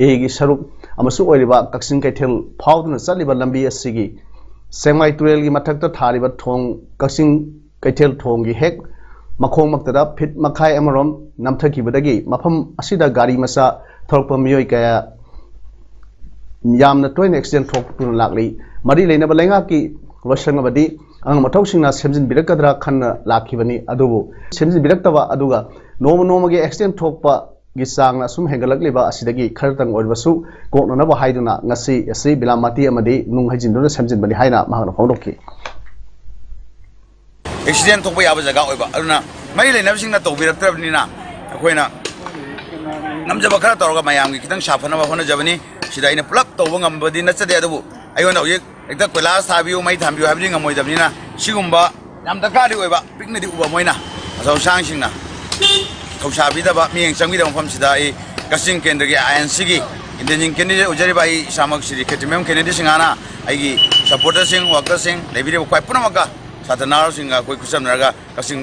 ꯑꯦꯒꯤ ꯁꯔꯨꯛ ꯑꯃꯁꯨ ꯑꯣꯏꯔꯤꯕ ꯀꯛꯆꯤꯡ ꯀꯩꯊꯦꯜ ꯐꯥꯎꯗꯨꯅ ꯆꯠꯂꯤꯕ ꯂꯝꯕꯤ ꯑꯁꯤꯒꯤ ꯁꯦꯡꯃꯥꯏ ꯇꯨꯔꯦꯜꯒꯤ ꯃꯊꯛꯇ ꯊꯥꯔꯤꯕ ꯊꯣꯡ, ꯀꯛꯆꯤꯡ ꯀꯩꯊꯦꯜ ꯊꯣꯡꯒꯤ ꯍꯦꯛ ꯃꯈꯣꯡꯃꯛꯇꯗ ꯐꯤꯠ ꯃꯈꯥꯏ ꯑꯃꯔꯣꯝ ꯅꯝꯊꯈꯤꯕꯗꯒꯤ ꯃꯐꯝ ꯑꯁꯤꯗ ꯒꯥꯔꯤ ꯃꯆꯥ ꯊꯧꯔꯛꯄ ꯃꯤꯑꯣꯏ ꯀꯌꯥ ꯌꯥꯝꯅ ꯇꯣꯏꯅ ꯑꯦꯛꯁꯤꯗꯦꯟ ꯊꯣꯛꯇꯨꯅ ꯂꯥꯛꯂꯤ꯫ ꯃꯔꯤ ꯂꯩꯅꯕ ꯂꯩꯉꯥꯛꯀꯤ ꯂꯣꯏꯁꯪ ꯑꯃꯗꯤ ꯑꯉꯝ ꯑꯊꯧꯁꯤꯡꯅ ꯁꯦꯝꯖꯤꯟꯕꯤꯔꯛꯀꯗ꯭ꯔꯥ ꯈꯟꯅ ꯂꯥꯛꯈꯤꯕꯅꯤ, ꯑꯗꯨꯕꯨ ꯁꯦꯝꯖꯤꯟꯕꯤꯔꯛꯇꯕ ꯑꯗꯨꯒ ꯅꯣꯡꯃ ꯅꯣꯡꯃꯒꯤ ꯑꯦꯛꯁꯤꯗꯦꯟ ꯊꯣꯛꯄꯒꯤ ꯆꯥꯡꯅ ꯑꯁꯨꯝ ꯍꯦꯟꯒꯠꯂꯛꯂꯤꯕ ꯑꯁꯤꯗꯒꯤ ꯈꯔꯇꯪ ꯑꯣꯏꯔꯕꯁꯨ ꯀꯣꯛꯅꯅꯕ ꯍꯥꯏꯗꯨꯅ ꯉꯁꯤ ꯑꯁꯤ ꯕꯤꯂꯥꯃꯥꯇꯤ ꯑꯃꯗꯤ ꯅꯨꯡ ꯍꯩꯖꯤꯟꯗꯨꯅ ꯁꯦꯝꯖꯤꯟꯕꯅꯤ ꯍꯥꯏꯅ ꯃꯍꯥꯛꯅ ꯐꯣꯡꯗꯣꯛꯈꯤ꯫ ꯑꯦꯛꯁꯤꯗꯦꯟ ꯊꯣꯛꯄ ꯌꯥꯕ ꯖꯒꯥ ꯑꯣꯏꯕ, ꯑꯗꯨꯅ ꯃꯔꯤ ꯂꯩꯅꯕꯁꯤꯡꯅ ꯇꯧꯕꯤꯔꯛꯇ꯭ꯔꯕꯅꯤꯅ ꯑꯩꯈꯣꯏꯅ ꯉꯝꯖꯕ ꯈꯔ ꯇꯧꯔꯒ ꯃꯌꯥꯝꯒꯤ ꯈꯤꯇꯪ ꯁꯥꯐꯅꯕ ꯍꯣꯠꯅꯖꯕꯅꯤ꯫ ꯁꯤꯗ ꯑꯩꯅ ꯄꯨꯂꯞ ꯇꯧꯕ ꯉꯝꯕꯗꯤ ꯅꯠꯆꯗꯦ, ꯑꯗꯨꯕꯨ ꯑꯩꯉꯣꯟꯗ ꯍꯧꯖꯤꯛ ꯍꯦꯛꯇ ꯀꯣꯏꯂꯥꯁ ꯊꯥꯕꯤꯌꯨ, ꯃꯩ ꯊꯥꯟꯕꯤꯌꯨ ꯍꯥꯏꯕꯗꯤ ꯉꯝꯃꯣꯏꯗꯕꯅꯤꯅ, ꯁꯤꯒꯨꯝꯕ ꯌꯥꯝ ꯗꯔꯀꯥꯔꯗꯤ ꯑꯣꯏꯕ, ꯄꯤꯛꯅꯗꯤ ꯎꯕ ꯃꯣꯏꯅ ꯑꯆꯧ ꯑꯁꯥꯡꯁꯤꯡꯅ ꯊꯧꯁꯥꯕꯤꯗꯕ, ꯃꯤꯠꯌꯦꯡ ꯆꯪꯕꯤꯗꯕ ꯃꯐꯝꯁꯤꯗ ꯑꯩ ꯀꯛꯆꯤꯡ ꯀꯦꯟꯗ꯭ꯔꯒꯤ ꯑꯥꯏ ꯑꯦꯟ ꯁꯤꯒꯤ ꯏꯟꯗꯤꯌꯟ ꯀꯦꯟꯗꯤꯗꯦꯠ ꯑꯣꯏꯖꯔꯤꯕ ꯑꯩ ꯏꯁꯥꯃꯛ ꯁ꯭ꯔꯤ ꯈꯦꯇ꯭ꯔꯤꯃꯌꯨꯝ ꯀꯦꯅꯦꯗꯤ ꯁꯤꯡꯍꯥꯅ ꯑꯩꯒꯤ ꯁꯄꯣꯔꯇꯔꯁꯤꯡ, ꯋꯥꯔꯀꯔꯁꯤꯡ, ꯂꯩꯕꯤꯔꯤꯕ ꯈ꯭ꯋꯥꯏ ꯄꯨꯝꯅꯃꯛꯀ, ꯁꯥꯇ꯭ꯔ ꯅꯍꯥꯔꯣꯜꯁꯤꯡꯒ ꯑꯩꯈꯣꯏ ꯈꯨꯠꯁꯝꯅꯔꯒ ꯀꯛꯆꯤꯡ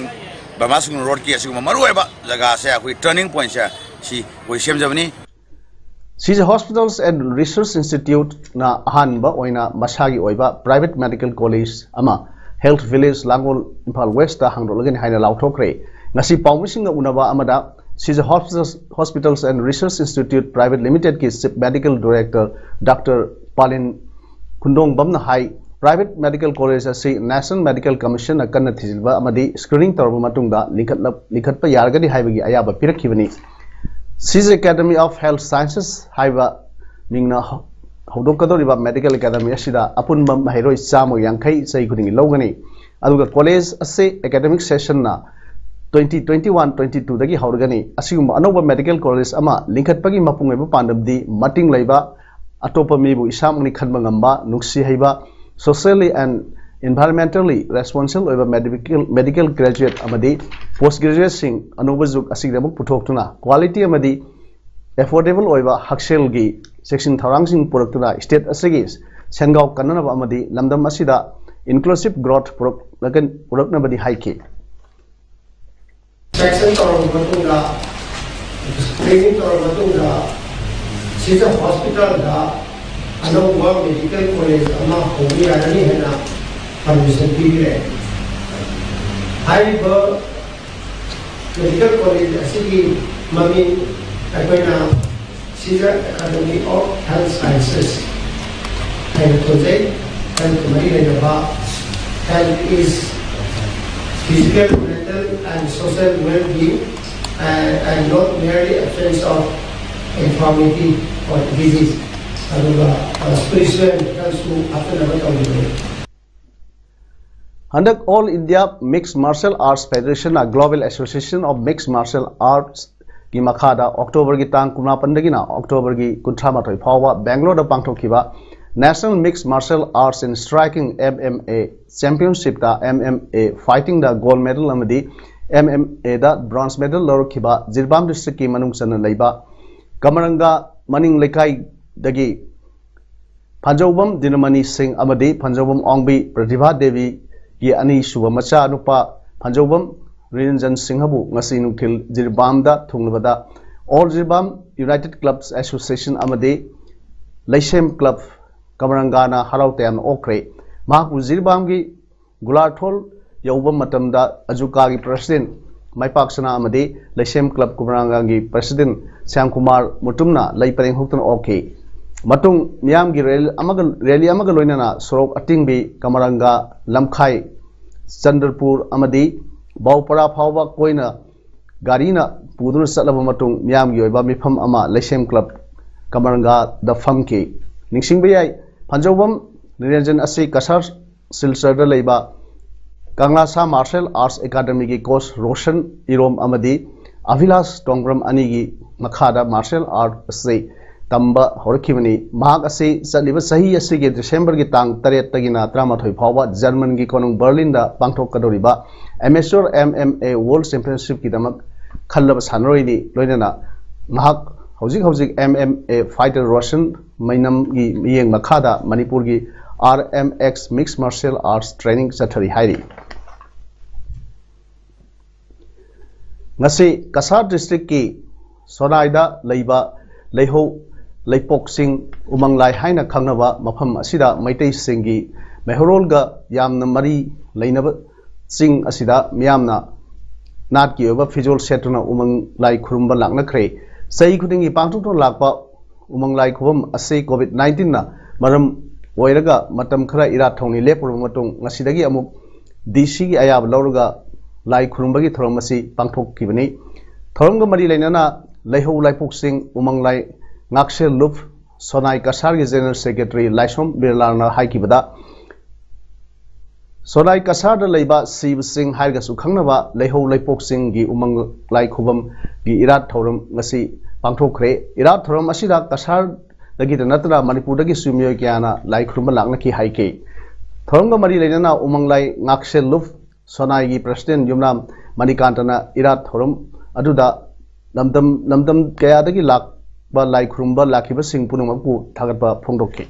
ꯕꯔꯃꯥ ꯁꯤꯡ ꯔꯣꯗꯀꯤ ꯑꯁꯤꯒꯨꯝꯕ ꯃꯔꯨꯑꯣꯏꯕ ꯖꯒꯥꯁꯦ, ꯑꯩꯈꯣꯏ ꯇꯔꯅꯤꯡ ꯄꯣꯏꯟꯠꯁꯦ ꯁꯤ ꯑꯩꯈꯣꯏ ꯁꯦꯝꯖꯕꯅꯤ꯫ ꯁꯤꯖ Hospitals and Research Instituteꯅ ꯑꯍꯥꯟꯕ ꯑꯣꯏꯅ ꯃꯁꯥꯒꯤ ꯑꯣꯏꯕ private medical college ꯑꯃ Health Village ꯂꯥꯡꯒꯣꯜ, ꯏꯝꯐꯥꯜ Westꯇ ꯍꯥꯡꯗꯣꯛꯂꯒꯅꯤ ꯍꯥꯏꯅ ꯂꯥꯎꯊꯣꯛꯈ꯭ꯔꯦ꯫ ꯉꯁꯤ ꯄꯥꯎꯃꯤꯁꯤꯡꯒ ꯎꯅꯕ ꯑꯃꯗ ꯁꯤꯖ Hospitals, Hospitals and Research Institute Private Limitedꯀꯤ Chief Medical Director Doctor ꯄꯥꯂꯤꯟ ꯈꯨꯟꯗꯣꯡꯕꯝꯅ high, private medical college ꯑꯁꯤ National Medical Commissionꯅ ꯀꯟꯅ ꯊꯤꯖꯤꯟꯕ ꯑꯃꯗꯤ screening ꯇꯧꯔꯕ ꯃꯇꯨꯡꯗ ꯂꯤꯡꯈꯠꯂ-, ꯂꯤꯡꯈꯠꯄ ꯌꯥꯔꯒꯅꯤ ꯍꯥꯏꯕꯒꯤ ꯑꯌꯥꯕ ꯄꯤꯔꯛꯈꯤꯕꯅꯤ꯫ ꯁꯤꯖ Academy of Health Sciences ꯍꯥꯏꯕ ꯃꯤꯡꯅ ꯍꯧ-, ꯍꯧꯗꯣꯛꯀꯗꯧꯔꯤꯕ medical academy ꯑꯁꯤꯗ ꯑꯄꯨꯟꯕ ꯃꯍꯩꯔꯣꯏ ꯆꯥꯝꯃꯒ ꯌꯥꯡꯈꯩ ꯆꯍꯤ ꯈꯨꯗꯤꯡꯒꯤ ꯂꯧꯒꯅꯤ꯫ ꯑꯗꯨꯒ college ꯑꯁꯤ academic sessionꯅ twenty twenty one twenty twoꯗꯒꯤ ꯍꯧꯔꯒꯅꯤ꯫ ꯑꯁꯤꯒꯨꯝꯕ ꯑꯅꯧꯕ medical college ꯑꯃ ꯂꯤꯡꯈꯠꯄꯒꯤ ꯃꯄꯨꯡ ꯑꯣꯏꯕ ꯄꯥꯟꯗꯝꯗꯤ ꯃꯇꯤꯡ ꯂꯩꯕ, ꯑꯇꯣꯞꯄ ꯃꯤꯕꯨ ꯏꯁꯥꯃꯛꯅꯤ ꯈꯟꯕ ꯉꯝꯕ, ꯅꯨꯡꯁꯤ ꯍꯩꯕ, socially and environmentally responsible ꯑꯣꯏꯕ medical, medical graduate ꯑꯃꯗꯤ post graduateꯁꯤꯡ ꯑꯅꯧꯕ ꯖꯨꯒ ꯑꯁꯤꯒꯤꯗꯃꯛ ꯄꯨꯊꯣꯛꯇꯨꯅ quality ꯑꯃꯗꯤ affordable ꯑꯣꯏꯕ ꯍꯛꯁꯦꯜꯒꯤ ꯆꯦꯛꯁꯤꯟ ꯊꯧꯔꯥꯡꯁꯤꯡ ꯄꯨꯔꯛꯇꯨꯅ state ꯑꯁꯤꯒꯤ ꯁꯦꯟꯒꯥꯎ ꯀꯟꯅꯅꯕ ꯑꯃꯗꯤ ꯂꯝꯗꯝ ꯑꯁꯤꯗ inclusive growth ꯄꯨꯔꯛꯂꯒ-, ꯄꯨꯔꯛꯅꯕꯗꯤ ꯍꯥꯏꯈꯤ꯫ ꯁꯦꯂꯦꯛꯁꯟ ꯇꯧꯔꯕ ꯃꯇꯨꯡꯗ, ꯇ꯭ꯔꯦꯅꯤꯡ ꯇꯧꯔꯕ ꯃꯇꯨꯡꯗ, ꯁꯤꯗ ꯍꯣꯁꯄꯤꯇꯥꯜꯗ ꯑꯅꯧꯕ ꯃꯦꯗꯤꯀꯦꯜ ꯀꯣꯂꯦꯖ ꯑꯃ ꯍꯧꯕ ꯌꯥꯔꯅꯤ ꯍꯥꯏꯅ ꯄꯔꯃꯤꯁꯟ ꯄꯤꯕꯤꯔꯦ꯫ ꯍꯥꯏꯔꯤꯕ ꯃꯦꯗꯤꯀꯦꯜ ꯀꯣꯂꯦꯖ ꯑꯁꯤꯒꯤ ꯃꯃꯤꯡ ꯑꯩꯈꯣꯏꯅ Caesar Academy of Health Sciences ꯍꯥꯏꯅ ꯊꯣꯟꯖꯩ꯫ ꯍꯦꯜꯠꯀ ꯃꯔꯤ ꯂꯩꯅꯕ, health is physical, mental and social well-being and, and not merely absence of infirmity or disease. ꯑꯗꯨꯒ ꯁ꯭ꯄꯤꯔꯤꯆꯨꯋꯦꯜ ꯍꯦꯜꯠꯁꯨ ꯍꯥꯞꯆꯤꯟꯅꯕ ꯇꯧꯕꯤꯕꯅꯤ꯫ ꯍꯟꯗꯛ All India Mixed Martial Arts Federation ꯅ Global Association of Mixed Martial Arts ꯀꯤ ꯃꯈꯥꯗ ꯑꯣꯛꯇꯣꯕꯔꯒꯤ ꯇꯥꯡ ꯀꯨꯟꯃꯥꯄꯟꯗꯒꯤꯅ ꯑꯣꯛꯇꯣꯕꯔꯒꯤ ꯀꯨꯟꯊ꯭ꯔꯥ ꯃꯥꯊꯣꯏ ꯐꯥꯎꯕ ꯕꯦꯡꯒ꯭ꯂꯣꯔꯗ ꯄꯥꯡꯊꯣꯛꯈꯤꯕ National Mixed Martial Arts in Striking, M M A, Championship ꯇ M M A Fighting the gold medal ꯑꯃꯗꯤ M M A the bronze medal ꯂꯧꯔꯛꯈꯤꯕ Jiribam district ꯀꯤ ꯃꯅꯨꯡ ꯆꯟꯅ ꯂꯩꯕ ꯀꯃꯔꯪꯒꯥ ꯃꯅꯤꯡ ꯂꯩꯀꯥꯏꯗꯒꯤ ꯐꯟꯖꯧꯕꯝ ꯗꯤꯅꯃꯅꯤ ꯁꯤꯡ ꯑꯃꯗꯤ ꯐꯟꯖꯧꯕꯝ ꯑꯣꯡꯕꯤ ꯄ꯭ꯔꯇꯤꯚꯥ ꯗꯦꯕꯤꯒꯤ ꯑꯅꯤꯁꯨꯕ ꯃꯆꯥꯅꯨꯄꯥ ꯐꯟꯖꯧꯕꯝ ꯔꯤꯔꯟꯖꯟ ꯁꯤꯡꯍꯕꯨ ꯉꯁꯤ ꯅꯨꯡꯊꯤꯜ ꯖꯤꯔꯤꯕꯥꯝꯗ ꯊꯨꯡꯂꯕꯗ All Jiribam United Clubs Association ꯑꯃꯗꯤ ꯂꯩꯁꯦꯝ club ꯀꯃꯔꯪꯒꯥꯅ ꯍꯔꯥꯎ ꯇꯌꯥꯝꯅ ꯑꯣꯛꯈ꯭ꯔꯦ꯫ ꯃꯍꯥꯛꯄꯨ ꯖꯤꯔꯤꯕꯥꯝꯒꯤ ꯒꯨꯂꯥꯔꯊꯣꯜ ꯌꯧꯕ ꯃꯇꯝꯗ ꯑꯖꯨꯀꯥꯒꯤ president ꯃꯥꯏꯄꯥꯛ ꯁꯅꯥ ꯑꯃꯗꯤ ꯂꯩꯁꯦꯝ club ꯀꯃꯔꯪꯒꯥꯒꯤ president ꯁ꯭ꯌꯥꯝꯀꯨꯃꯥꯔ ꯃꯨꯇꯨꯝꯅ ꯂꯩ ꯄꯔꯦꯡ ꯍꯨꯛꯇꯨꯅ ꯑꯣꯛꯈꯤ꯫ ꯃꯇꯨꯡ ꯃꯤꯌꯥꯝꯒꯤ rally ꯑꯃꯒ, rally ꯑꯃꯒ ꯂꯣꯏꯅꯅ ꯁꯣꯔꯣꯛ ꯑꯇꯤꯡꯕꯤ ꯀꯃꯔꯪꯒꯥ, ꯂꯝꯈꯥꯏ, ꯆꯟꯗ꯭ꯔꯄꯨꯔ ꯑꯃꯗꯤ ꯕꯥꯎꯄꯔꯥ ꯐꯥꯎꯕ ꯀꯣꯏꯅ ꯒꯥꯔꯤꯅ ꯄꯨꯗꯨꯅ ꯆꯠꯂꯕ ꯃꯇꯨꯡ ꯃꯤꯌꯥꯝꯒꯤ ꯑꯣꯏꯕ ꯃꯤꯐꯝ ꯑꯃ ꯂꯩꯁꯦꯝ club ꯀꯃꯔꯪꯒꯥꯗ ꯐꯝꯈꯤ꯫ ꯅꯤꯡꯁꯤꯡꯕ ꯌꯥꯏ, ꯐꯟꯖꯧꯕꯝ ꯅꯤꯔꯟꯖꯟ ꯑꯁꯤ ꯀꯁꯥꯔ ꯁꯤꯜꯆꯔꯗ ꯂꯩꯕ ꯀꯪꯂꯥꯁꯥ Martial Arts Academy ꯒꯤ coach ꯔꯣꯁꯟ ꯏꯔꯣꯝ ꯑꯃꯗꯤ ꯑꯚꯤꯂꯥꯁ ꯇꯣꯡꯕ꯭ꯔꯝ ꯑꯅꯤꯒꯤ ꯃꯈꯥꯗ martial art ꯑꯁꯤ ꯇꯝꯕ ꯍꯧꯔꯛꯈꯤꯕꯅꯤ꯫ ꯃꯍꯥꯛ ꯑꯁꯤ ꯆꯠꯂꯤꯕ ꯆꯍꯤ ꯑꯁꯤꯒꯤ ꯗꯤꯁꯦꯝꯕꯔꯒꯤ ꯇꯥꯡ ꯇꯔꯦꯠꯇꯒꯤꯅ ꯇꯔꯥꯃꯥꯊꯣꯏ ꯐꯥꯎꯕ ꯖꯔꯃꯟꯒꯤ ꯀꯣꯅꯨꯡ ꯕꯔꯂꯤꯟꯗ ꯄꯥꯡꯊꯣꯛꯀꯗꯧꯔꯤꯕ Amateur M M A World Championship ꯀꯤꯗꯃꯛ ꯈꯜꯂꯕ ꯁꯥꯟꯅꯔꯣꯏꯅꯤ꯫ ꯂꯣꯏꯅꯅ ꯃꯍꯥꯛ ꯍꯧꯖꯤꯛ ꯍꯧꯖꯤꯛ M M A fighter Roshan ꯃꯩꯅꯝꯒꯤ ꯃꯤꯠꯌꯦꯡ ꯃꯈꯥꯗ ꯃꯅꯤꯄꯨꯔꯒꯤ R M X Mixed Martial Arts training ꯆꯠꯊꯔꯤ ꯍꯥꯏꯔꯤ꯫ ꯉꯁꯤ ꯀꯁꯥꯔ district ꯀꯤ ꯁꯣꯅꯥꯏꯗ ꯂꯩꯕ ꯂꯩꯍꯧ ꯂꯩꯄꯣꯛ ꯆꯤꯡ, ꯎꯃꯪ ꯂꯥꯏ ꯍꯥꯏꯅ ꯈꯪꯅꯕ ꯃꯐꯝ ꯑꯁꯤꯗ ꯃꯩꯇꯩꯁꯤꯡꯒꯤ ꯃꯩꯍꯧꯔꯣꯜꯒ ꯌꯥꯝꯅ ꯃꯔꯤ ꯂꯩꯅꯕ ꯆꯤꯡ ꯑꯁꯤꯗ ꯃꯤꯌꯥꯝꯅ ꯅꯥꯠꯀꯤ ꯑꯣꯏꯕ ꯐꯤꯖꯣꯜ ꯁꯦꯠꯇꯨꯅ ꯎꯃꯪ ꯂꯥꯏ ꯈꯨꯔꯨꯝꯕ ꯂꯥꯛꯅꯈ꯭ꯔꯦ꯫ ꯆꯍꯤ ꯈꯨꯗꯤꯡꯒꯤ ꯄꯥꯡꯊꯣꯛꯇꯨꯅ ꯂꯥꯛꯄ ꯎꯃꯪ ꯂꯥꯏ ꯈꯨꯕꯝ ꯑꯁꯤ COVID nineteenꯅ ꯃꯔꯝ ꯑꯣꯏꯔꯒ ꯃꯇꯝ ꯈꯔ ꯏꯔꯥꯠ ꯊꯧꯅꯤ ꯂꯦꯞꯄꯨꯔꯕ ꯃꯇꯨꯡ, ꯉꯁꯤꯗꯒꯤ ꯑꯃꯨꯛ DCꯒꯤ ꯑꯌꯥꯕ ꯂꯧꯔꯒ ꯂꯥꯏ ꯈꯨꯔꯨꯝꯕꯒꯤ ꯊꯧꯔꯝ ꯑꯁꯤ ꯄꯥꯡꯊꯣꯛꯈꯤꯕꯅꯤ꯫ ꯊꯧꯔꯝꯒ ꯃꯔꯤ ꯂꯩꯅꯅ ꯂꯩꯍꯧ ꯂꯥꯏꯄꯣꯛꯁꯤꯡ ꯎꯃꯪ ꯂꯥꯏ ꯉꯥꯛꯁꯦꯜ ꯂꯨꯞ ꯁꯣꯅꯥꯏ ꯀꯁꯥꯔꯒꯤ General Secretary ꯂꯥꯏꯁ꯭ꯔꯣꯝ ꯕꯤꯔꯂꯥꯜꯅ ꯍꯥꯏꯈꯤꯕꯗ, ꯁꯣꯅꯥꯏ ꯀꯁꯥꯔꯗ ꯂꯩꯕ ꯁꯤꯕꯁꯤꯡ ꯍꯥꯏꯔꯒꯁꯨ ꯈꯪꯅꯕ ꯂꯩꯍꯧ ꯂꯩꯄꯣꯛꯁꯤꯡꯒꯤ ꯎꯃꯪ ꯂꯥꯏ ꯈꯨꯕꯝꯒꯤ ꯏꯔꯥꯠ ꯊꯧꯔꯝ ꯉꯁꯤ ꯄꯥꯡꯊꯣꯛꯈ꯭ꯔꯦ꯫ ꯏꯔꯥꯠ ꯊꯧꯔꯝ ꯑꯁꯤꯗ ꯀꯁꯥꯔꯗꯒꯤꯗ ꯅꯠꯇꯅ ꯃꯅꯤꯄꯨꯔꯗꯒꯤꯁꯨ ꯃꯤꯑꯣꯏ ꯀꯌꯥꯅ ꯂꯥꯏ ꯈꯨꯔꯨꯝꯕ ꯂꯥꯛꯅꯈꯤ ꯍꯥꯏꯈꯤ꯫ ꯊꯧꯔꯝꯒ ꯃꯔꯤ ꯂꯩꯅꯅ ꯎꯃꯪ ꯂꯥꯏ ꯉꯥꯛꯁꯦꯜ ꯂꯨꯞ ꯁꯣꯅꯥꯏꯒꯤ President ꯌꯨꯝꯅꯥꯝ ꯃꯅꯤꯀꯥꯟꯇꯅ ꯏꯔꯥꯠ ꯊꯧꯔꯝ ꯑꯗꯨꯗ ꯂꯝꯗꯝ ꯂꯝꯗꯝ ꯀꯌꯥꯗꯒꯤ ꯂꯥꯛꯄ ꯂꯥꯏ ꯈꯨꯔꯨꯝꯕ ꯂꯥꯛꯈꯤꯕꯁꯤꯡ ꯄꯨꯝꯅꯃꯛꯄꯨ ꯊꯥꯒꯠꯄ ꯐꯣꯡꯗꯣꯛꯈꯤ꯫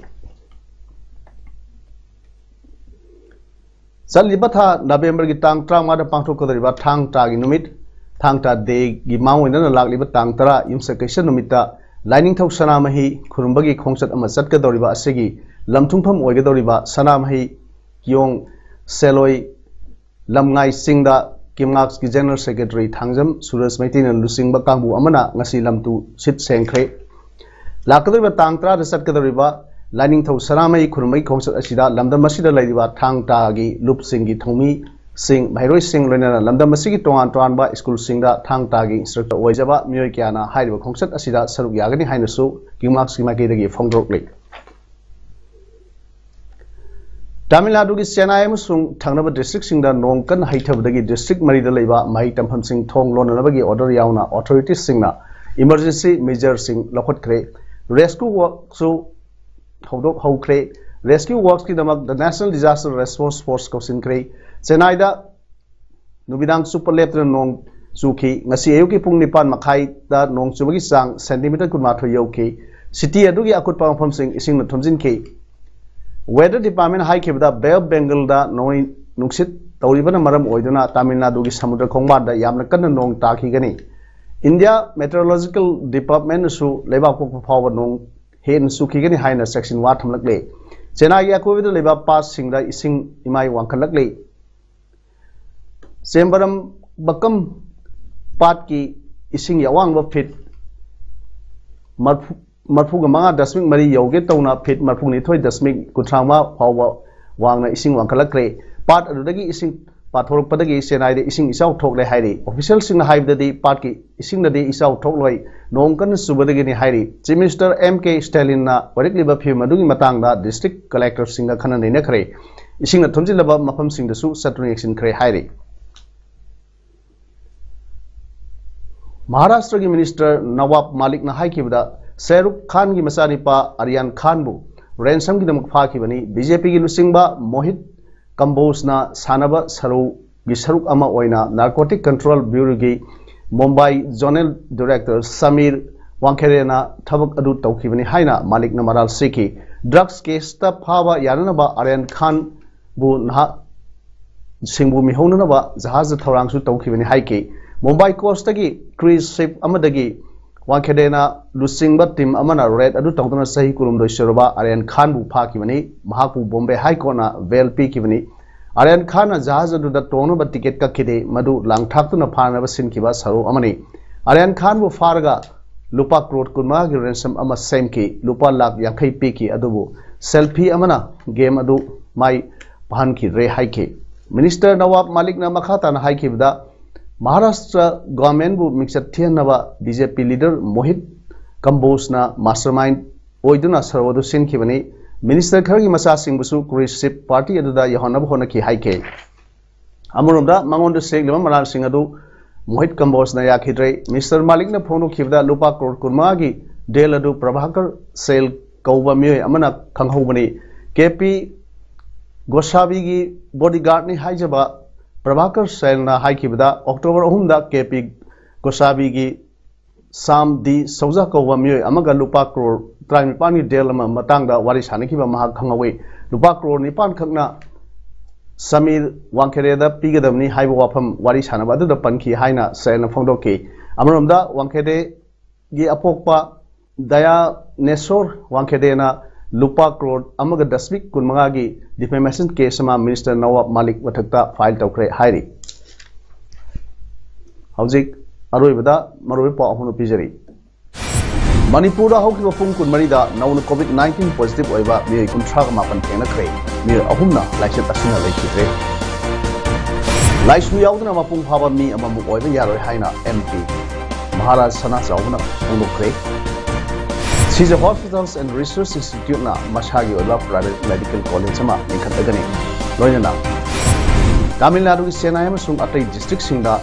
ꯆꯠꯂꯤꯕ ꯊꯥ ꯅꯕꯦꯝꯕꯔꯒꯤ ꯇꯥꯡ ꯇꯔꯥꯃꯉꯥꯗ ꯄꯥꯡꯊꯣꯛꯀꯗꯧꯔꯤꯕ ꯊꯥꯡ ꯇꯥꯒꯤ ꯅꯨꯃꯤꯠ, ꯊꯥꯡ ꯇꯥ Dayꯒꯤ ꯃꯥꯡꯑꯣꯏꯅꯅ ꯂꯥꯛꯂꯤꯕ ꯇꯥꯡ ꯇꯔꯥ ꯌꯨꯝꯁꯀꯩꯁ ꯅꯨꯃꯤꯠꯇ ꯂꯥꯏꯅꯤꯡꯊꯧ ꯁꯅꯥꯃꯍꯤ ꯈꯨꯔꯨꯝꯕꯒꯤ ꯈꯣꯡꯆꯠ ꯑꯃ ꯆꯠꯀꯗꯧꯔꯤꯕ ꯑꯁꯤꯒꯤ ꯂꯝꯊꯨꯡꯐꯝ ꯑꯣꯏꯒꯗꯧꯔꯤꯕ ꯁꯅꯥꯃꯍꯤ ꯀꯤꯌꯣꯡ ꯁꯦꯂꯣꯏ ꯂꯝꯉꯥꯏ ꯆꯤꯡꯗ ꯀꯤꯝꯉꯥꯛꯁꯀꯤ General Secretary ꯊꯥꯡꯖꯝ ꯁꯨꯔꯖ ꯃꯩꯇꯩꯅ ꯂꯨꯆꯤꯡꯕ ꯀꯥꯡꯕꯨ ꯑꯃꯅ ꯉꯁꯤ ꯂꯝꯇꯨ ꯁꯤꯠ ꯁꯦꯡꯈ꯭ꯔꯦ꯫ ꯂꯥꯛꯀꯗꯧꯔꯤꯕ ꯇꯥꯡ ꯇꯔꯥꯗ ꯆꯠꯀꯗꯧꯔꯤꯕ ꯂꯥꯏꯅꯤꯡꯊꯧ ꯁꯅꯥꯃꯍꯤ ꯈꯨꯔꯨꯝꯕꯒꯤ ꯈꯣꯡꯆꯠ ꯑꯁꯤꯗ ꯂꯝꯗꯝ ꯑꯁꯤꯗ ꯂꯩꯔꯤꯕ ꯊꯥꯡ ꯇꯥꯒꯤ ꯂꯨꯞꯁꯤꯡꯒꯤ ꯊꯧꯃꯤꯁꯤꯡ, ꯃꯍꯩꯔꯣꯏꯁꯤꯡ, ꯂꯣꯏꯅꯅ ꯂꯝꯗꯝ ꯑꯁꯤꯒꯤ ꯇꯣꯉꯥꯟ ꯇꯣꯉꯥꯟꯕ ꯁ꯭ꯀꯨꯜꯁꯤꯡꯗ ꯊꯥꯡ ꯇꯥꯒꯤ instructor ꯑꯣꯏꯖꯕ ꯃꯤꯑꯣꯏ ꯀꯌꯥꯅ ꯍꯥꯏꯔꯤꯕ ꯈꯣꯡꯆꯠ ꯑꯁꯤꯗ ꯁꯔꯨꯛ ꯌꯥꯒꯅꯤ ꯍꯥꯏꯅꯁꯨ ꯀꯤꯝꯉꯥꯛꯁꯀꯤ ꯃꯥꯏꯀꯩꯗꯒꯤ ꯐꯣꯡꯗꯣꯔꯛꯂꯤ꯫ ꯇꯥꯃꯤꯜ ꯅꯥꯗꯨꯒꯤ ꯆꯦꯟꯅꯥꯏ ꯑꯃꯁꯨꯡ ꯊꯪꯅꯕ districtꯁꯤꯡꯗ ꯅꯣꯡ ꯀꯟꯅ ꯍꯩꯊꯕꯗꯒꯤ district ꯃꯔꯤꯗ ꯂꯩꯕ ꯃꯍꯩ ꯇꯝꯐꯝꯁꯤꯡ ꯊꯣꯡ ꯂꯣꯟꯅꯅꯕꯒꯤ order ꯌꯥꯎꯅ authorityꯁꯤꯡꯅ emergency measureꯁꯤꯡ ꯂꯧꯈꯠꯈ꯭ꯔꯦ꯫ Rescue workꯁꯨ ꯍꯧꯗꯣꯛꯍꯧꯈ꯭ꯔꯦ꯫ Rescue worksꯀꯤꯗꯃꯛ the National Disaster Response Force ꯀꯧꯁꯤꯟꯈ꯭ꯔꯦ꯫ ꯆꯦꯟꯅꯥꯏꯗ ꯅꯨꯃꯤꯗꯥꯡ ꯆꯨꯞꯄ ꯂꯦꯞꯇꯅ ꯅꯣꯡ ꯆꯨꯈꯤ꯫ ꯉꯁꯤ ꯑꯌꯨꯛꯀꯤ ꯄꯨꯡ ꯅꯤꯄꯥꯟ ꯃꯈꯥꯏꯗ ꯅꯣꯡ ꯆꯨꯕꯒꯤ ꯆꯥꯡ centimeter ꯀꯨꯟꯃꯥꯊꯣꯏ ꯌꯧꯈꯤ꯫ City ꯑꯗꯨꯒꯤ ꯑꯀꯨꯠꯄ ꯃꯐꯝꯁꯤꯡ ꯏꯁꯤꯡꯅ ꯊꯨꯝꯖꯤꯟꯈꯤ꯫ Weather Department ꯍꯥꯏꯈꯤꯕꯗ, Bay of Bengalꯗ ꯅꯣꯡꯂꯩ ꯅꯨꯡꯁꯤꯠ ꯇꯧꯔꯤꯕꯅ ꯃꯔꯝ ꯑꯣꯏꯗꯨꯅ ꯇꯥꯃꯤꯜ ꯅꯥꯗꯨꯒꯤ ꯁꯃꯨꯗ꯭ꯔ ꯈꯣꯡꯕꯥꯟꯗ ꯌꯥꯝꯅ ꯀꯟꯅ ꯅꯣꯡ ꯇꯥꯈꯤꯒꯅꯤ꯫ ꯏꯟꯗꯤꯌꯥ ꯃꯦꯇ꯭ꯔꯣꯂꯣꯖꯤꯀꯦꯜ ꯗꯤꯄꯥꯔꯠꯃꯦꯟꯅꯁꯨ ꯂꯩꯕꯥꯛ ꯄꯣꯛꯄ ꯐꯥꯎꯕ ꯅꯣꯡ ꯍꯦꯟꯅ ꯆꯨꯈꯤꯒꯅꯤ ꯍꯥꯏꯅ ꯆꯦꯛꯁꯤꯟ ꯋꯥ ꯊꯝꯂꯛꯂꯦ꯫ ꯆꯦꯟꯅꯥꯏꯒꯤ ꯑꯀꯣꯏꯕꯗ ꯂꯩꯕ ꯄꯥꯠꯁꯤꯡꯗ ꯏꯁꯤꯡ ꯏꯃꯥꯏ ꯋꯥꯡꯈꯠꯂꯛꯂꯦ꯫ ꯆꯦꯝꯕꯔꯝ ꯕꯀꯝ ꯄꯥꯠꯀꯤ ꯏꯁꯤꯡꯒꯤ ꯑꯋꯥꯡꯕ ꯐꯤꯠ ꯃꯔꯐꯨ ꯃꯔꯐꯨꯒ ꯃꯉꯥ ꯗꯁꯃꯤꯛ ꯃꯔꯤ ꯌꯧꯒꯦ ꯇꯧꯅ ꯐꯤꯠ ꯃꯔꯐꯨꯅꯤꯊꯣꯏ ꯗꯁꯃꯤꯛ ꯀꯨꯟꯊ꯭ꯔꯥ ꯃꯉꯥ ꯐꯥꯎꯕ ꯋꯥꯡꯅ ꯏꯁꯤꯡ ꯋꯥꯡꯈꯠꯂꯛꯈ꯭ꯔꯦ꯫ ꯄꯥꯠ ꯑꯗꯨꯗꯒꯤ ꯏꯁꯤꯡ ꯄꯥꯊꯣꯔꯛꯄꯗꯒꯤ ꯆꯦꯟꯅꯥꯏꯗ ꯏꯁꯤꯡ ꯏꯆꯥꯎ ꯊꯣꯛꯂꯦ ꯍꯥꯏꯔꯤ꯫ ꯑꯣꯐꯤꯁꯤꯌꯦꯜꯁꯤꯡꯅ ꯍꯥꯏꯕꯗꯗꯤ ꯄꯥꯠꯀꯤ ꯏꯁꯤꯡꯗꯗꯤ ꯏꯆꯥꯎ ꯊꯣꯛꯂꯣꯏ, ꯅꯣꯡ ꯀꯟꯅ ꯆꯨꯕꯗꯒꯤꯅꯤ ꯍꯥꯏꯔꯤ꯫ ꯆꯤꯐ ꯃꯤꯅꯤꯁꯇꯔ ꯑꯦꯝ ꯀꯦ ꯁ꯭ꯇꯦꯂꯤꯟꯅ ꯑꯣꯏꯔꯛꯂꯤꯕ ꯐꯤꯕꯝ ꯑꯗꯨꯒꯤ ꯃꯇꯥꯡꯗ ꯗꯤꯁꯇ꯭ꯔꯤꯛ ꯀꯂꯦꯛꯇꯔꯁꯤꯡꯒ ꯈꯟꯅ ꯅꯩꯅꯈ꯭ꯔꯦ꯫ ꯏꯁꯤꯡꯅ ꯊꯨꯝꯖꯤꯜꯂꯕ ꯃꯐꯝꯁꯤꯡꯗꯁꯨ ꯆꯠꯇꯨꯅ ꯌꯦꯡꯁꯤꯟꯈ꯭ꯔꯦ ꯍꯥꯏꯔꯤ꯫ ꯃꯍꯥꯔꯥꯁꯇ꯭ꯔꯒꯤ ꯃꯤꯅꯤꯁꯇꯔ ꯅꯋꯥꯕ ꯃꯥꯂꯤꯛꯅ ꯍꯥꯏꯈꯤꯕꯗ, ꯁꯥꯍꯔꯨꯈ ꯈꯥꯟꯒꯤ ꯃꯆꯥꯅꯤꯄꯥ ꯑꯔꯤꯌꯥꯟ ꯈꯥꯟꯕꯨ ꯔꯦꯟꯁꯝꯒꯤꯗꯃꯛ ꯐꯥꯈꯤꯕꯅꯤ꯫ ꯕꯤ ꯖꯦ ꯄꯤꯒꯤ ꯂꯨꯆꯤꯡꯕ ꯃꯣꯍꯤꯠ ꯀꯝꯕꯣꯖꯅ ꯁꯥꯟꯅꯕ ꯁꯔꯨꯒꯤ ꯁꯔꯨꯛ ꯑꯃ ꯑꯣꯏꯅ ꯅꯥꯔꯀꯣꯇꯤꯛ ꯀꯟꯇ꯭ꯔꯣꯜ ꯕ꯭ꯌꯨꯔꯣꯒꯤ ꯃꯨꯝꯕꯥꯏ ꯖꯣꯅꯦꯜ ꯗꯤꯔꯦꯛꯇꯔ ꯁꯃꯤꯔ ꯋꯥꯡꯈꯦꯔꯦꯅ ꯊꯕꯛ ꯑꯗꯨ ꯇꯧꯈꯤꯕꯅꯤ ꯍꯥꯏꯅ ꯃꯥꯂꯤꯛꯅ ꯃꯔꯥꯜ ꯁꯤꯈꯤ꯫ ꯗ꯭ꯔꯒꯁ ꯀꯦꯁꯇ ꯐꯥꯕ ꯌꯥꯅꯅꯕ ꯑꯔꯤꯌꯥꯟ ꯈꯥꯟ ꯕꯨ ꯅꯍꯥꯛ ꯁꯤꯡꯕꯨ ꯃꯤꯍꯧꯅꯅꯕ ꯖꯍꯥꯖ ꯊꯧꯔꯥꯡꯁꯨ ꯇꯧꯈꯤꯕꯅꯤ ꯍꯥꯏꯈꯤ꯫ ꯃꯨꯝꯕꯥꯏ ꯀꯣꯁꯇꯒꯤ ꯀ꯭ꯔꯨꯏꯖ ꯁꯤꯞ ꯑꯃꯗꯒꯤ ꯋꯥꯡꯈꯦꯗꯦꯅ ꯂꯨꯆꯤꯡꯕ ꯇꯤꯝ ꯑꯃꯅ ꯔꯦꯗ ꯑꯗꯨ ꯇꯧꯗꯨꯅ ꯆꯍꯤ ꯀꯨꯟꯍꯨꯝꯗꯣꯏ ꯁꯨꯔꯕ ꯑꯔꯌꯥꯟ ꯈꯥꯟꯕꯨ ꯐꯥꯈꯤꯕꯅꯤ꯫ ꯃꯍꯥꯛꯄꯨ ꯕꯣꯝꯕꯦ ꯍꯥꯏ ꯀꯣꯔꯠꯅ ꯕꯦꯜ ꯄꯤꯈꯤꯕꯅꯤ꯫ ꯑꯔꯌꯥꯟ ꯈꯥꯟꯅ ꯖꯍꯥꯖ ꯑꯗꯨꯗ ꯇꯣꯡꯅꯕ ꯇꯤꯀꯦꯠ ꯀꯛꯈꯤꯗꯦ꯫ ꯃꯗꯨ ꯂꯥꯡꯊꯥꯛꯇꯨꯅ ꯐꯥꯅꯕ ꯁꯤꯟꯈꯤꯕ ꯁꯔꯨ ꯑꯃꯅꯤ꯫ ꯑꯔꯌꯥꯟ ꯈꯥꯟꯕꯨ ꯐꯥꯔꯒ ꯂꯨꯄꯥ ꯀ꯭ꯔꯣꯔ ꯀꯨꯟꯃꯉꯥꯒꯤ ꯔꯦꯟꯁꯝ ꯑꯃ ꯁꯦꯝꯈꯤ꯫ ꯂꯨꯄꯥ ꯂꯥꯈ ꯌꯥꯡꯈꯩ ꯄꯤꯈꯤ꯫ ꯑꯗꯨꯕꯨ ꯁꯦꯜꯐꯤ ꯑꯃꯅ ꯒꯦꯝ ꯑꯗꯨ ꯃꯥꯏ ꯄꯥꯛꯍꯟꯈꯤꯗ꯭ꯔꯦ ꯍꯥꯏꯈꯤ꯫ ꯃꯤꯅꯤꯁꯇꯔ ꯅꯋꯥꯕ ꯃꯥꯂꯤꯛꯅ ꯃꯈꯥ ꯇꯥꯅ ꯍꯥꯏꯈꯤꯕꯗ, ꯃꯍꯥꯔꯥꯁꯇ꯭ꯔ ꯒꯚꯔꯟꯃꯦꯟꯕꯨ ꯃꯤꯡꯆꯠ ꯊꯤꯍꯟꯅꯕ ꯕꯤ ꯖꯦ ꯄꯤ ꯂꯤꯗꯔ ꯃꯣꯍꯤꯠ ꯀꯝꯕꯣꯖꯅ ꯃꯥꯁꯇꯔꯃꯥꯏꯟ ꯑꯣꯏꯗꯨꯅ ꯁꯔꯨꯛ ꯑꯗꯨ ꯁꯤꯟꯈꯤꯕꯅꯤ꯫ ꯃꯤꯅꯤꯁꯇꯔ ꯈꯔꯒꯤ ꯃꯆꯥꯁꯤꯡꯕꯨꯁꯨ ꯀ꯭ꯔꯨꯏꯖ ꯁꯤꯞ ꯄꯥꯔꯇꯤ ꯑꯗꯨꯗ ꯌꯧꯍꯟꯅꯕ ꯍꯣꯠꯅꯈꯤ ꯍꯥꯏꯈꯤ꯫ ꯑꯃꯔꯣꯝꯗ ꯃꯉꯣꯟꯗ ꯁꯦꯡꯂꯤꯕ ꯃꯔꯥꯜꯁꯤꯡ ꯑꯗꯨ ꯃꯣꯍꯤꯠ ꯀꯝꯕꯣꯖꯅ ꯌꯥꯈꯤꯗ꯭ꯔꯦ꯫ ꯃꯤꯁꯇꯔ ꯃꯥꯂꯤꯛꯅ ꯐꯣꯡꯗꯣꯛꯈꯤꯕꯗ ꯂꯨꯄꯥ ꯀ꯭ꯔꯣꯔ ꯀꯨꯟꯃꯉꯥꯒꯤ ꯗꯦꯜ ꯑꯗꯨ ꯄ꯭ꯔꯚꯥꯀꯔ ꯁꯦꯜ ꯀꯧꯕ ꯃꯤꯑꯣꯏ ꯑꯃꯅ ꯈꯪꯍꯧꯕꯅꯤ꯫ ꯀꯦ ꯄꯤ ꯒꯣꯁꯥꯕꯤꯒꯤ ꯕꯣꯗꯤꯒꯥꯔꯗꯅꯤ ꯍꯥꯏꯖꯕ ꯄ꯭ꯔꯚꯥꯀꯔ ꯁꯦꯜꯅ ꯍꯥꯏꯈꯤꯕꯗ, ꯑꯣꯛꯇꯣꯕꯔ ꯑꯍꯨꯝꯗ ꯀꯦ ꯄꯤ ꯒꯣꯁꯥꯕꯤꯒꯤ ꯁꯥꯝ ꯗꯤ ꯁꯧꯖꯥ ꯀꯧꯕ ꯃꯤꯑꯣꯏ ꯑꯃꯒ ꯂꯨꯄꯥ ꯀ꯭ꯔꯣꯔ ꯇꯔꯥꯅꯤꯄꯥꯟꯒꯤ ꯗꯦꯜ ꯑꯃ ꯃꯇꯥꯡꯗ ꯋꯥꯔꯤ ꯁꯥꯅꯈꯤꯕ ꯃꯍꯥꯛ ꯈꯪꯍꯧꯏ꯫ ꯂꯨꯄꯥ ꯀ꯭ꯔꯣꯔ ꯅꯤꯄꯥꯟ ꯈꯛꯅ ꯁꯃꯤꯔ ꯋꯥꯡꯈꯦꯔꯦꯗ ꯄꯤꯒꯗꯕꯅꯤ ꯍꯥꯏꯕ ꯋꯥꯐꯝ ꯋꯥꯔꯤ ꯁꯥꯅꯕ ꯑꯗꯨꯗ ꯄꯟꯈꯤ ꯍꯥꯏꯅ ꯁꯦꯜꯅ ꯐꯣꯡꯗꯣꯛꯈꯤ꯫ ꯑꯃꯔꯣꯝꯗ, ꯋꯥꯡꯈꯦꯗꯦꯒꯤ ꯑꯄꯣꯛꯄ ꯗꯌꯥꯅꯦꯁꯣꯔ ꯋꯥꯡꯈꯦꯗꯦꯅ ꯂꯨꯄꯥ ꯀ꯭ꯔꯣꯔ ꯑꯃꯒ ꯗꯁꯃꯤꯛ ꯀꯨꯟꯃꯉꯥꯒꯤ defamation case ꯑꯃ Minister ꯅꯋꯥꯕ ꯃꯥꯂꯤꯛ ꯃꯊꯛꯇ file ꯇꯧꯈ꯭ꯔꯦ ꯍꯥꯏꯔꯤ꯫ ꯍꯧꯖꯤꯛ ꯑꯔꯣꯏꯕꯗ ꯃꯔꯨꯑꯣꯏꯕ ꯄꯥꯎ ꯑꯍꯨꯝ ꯄꯤꯖꯔꯤ꯫ ꯃꯅꯤꯄꯨꯔꯗ ꯍꯧꯈꯤꯕ ꯄꯨꯡ ꯀꯨꯟꯃꯔꯤꯗ ꯅꯧꯅ COVID nineteen positive ꯑꯣꯏꯕ ꯃꯤꯑꯣꯏ ꯀꯨꯟꯊ꯭ꯔꯥꯒ ꯃꯥꯄꯟ ꯊꯦꯡꯅꯈ꯭ꯔꯦ꯫ ꯃꯤꯑꯣꯏ ꯑꯍꯨꯝꯅ ꯂꯥꯏꯆꯠ ꯑꯁꯤꯅ ꯂꯩꯈꯤꯗ꯭ꯔꯦ꯫ ꯂꯥꯏꯁꯨ ꯌꯥꯎꯗꯅ ꯃꯄꯨꯡ ꯐꯥꯕ ꯃꯤ ꯑꯃꯃꯨꯛ ꯑꯣꯏꯕ ꯌꯥꯔꯣꯏ ꯍꯥꯏꯅ MP Maharaj ꯁꯅꯥꯖꯥꯎꯕꯅ ꯐꯣꯡꯗꯣꯛꯈ꯭ꯔꯦ꯫ Sijha Hospitals and Research Instituteꯅ ꯃꯁꯥꯒꯤ ꯑꯣꯏꯕ private medical college ꯑꯃ ꯂꯤꯡꯈꯠꯂꯒꯅꯤ꯫ ꯂꯣꯏꯅꯅ ꯇꯥꯃꯤꯜ ꯅꯥꯗꯨꯒꯤ ꯆꯦꯟꯅꯥꯏ ꯑꯃꯁꯨꯡ ꯑꯇꯩ districtꯁꯤꯡꯗ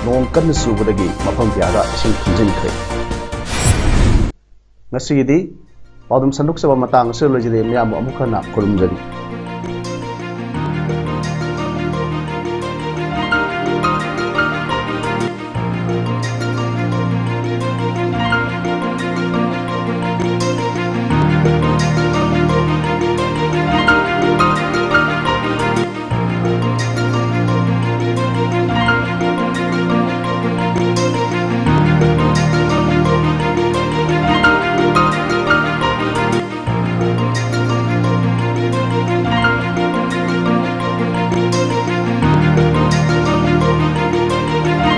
ꯅꯣꯡ ꯀꯟꯅ ꯆꯨꯕꯗꯒꯤ ꯃꯐꯝ ꯀꯌꯥꯗ ꯏꯁꯤꯡ ꯊꯨꯝꯖꯤꯟꯈ꯭ꯔꯦ꯫ ꯉꯁꯤꯒꯤꯗꯤ ꯄꯥꯎꯗꯝ ꯁꯟꯗꯣꯛꯆꯕ ꯃꯇꯥꯡ ꯑꯁꯤꯗ ꯂꯣꯏꯖꯔꯦ꯫ ꯃꯌꯥꯝꯕꯨ ꯑꯃꯨꯛ ꯍꯟꯅ ꯈꯨꯔꯨꯝꯖꯔꯤ꯫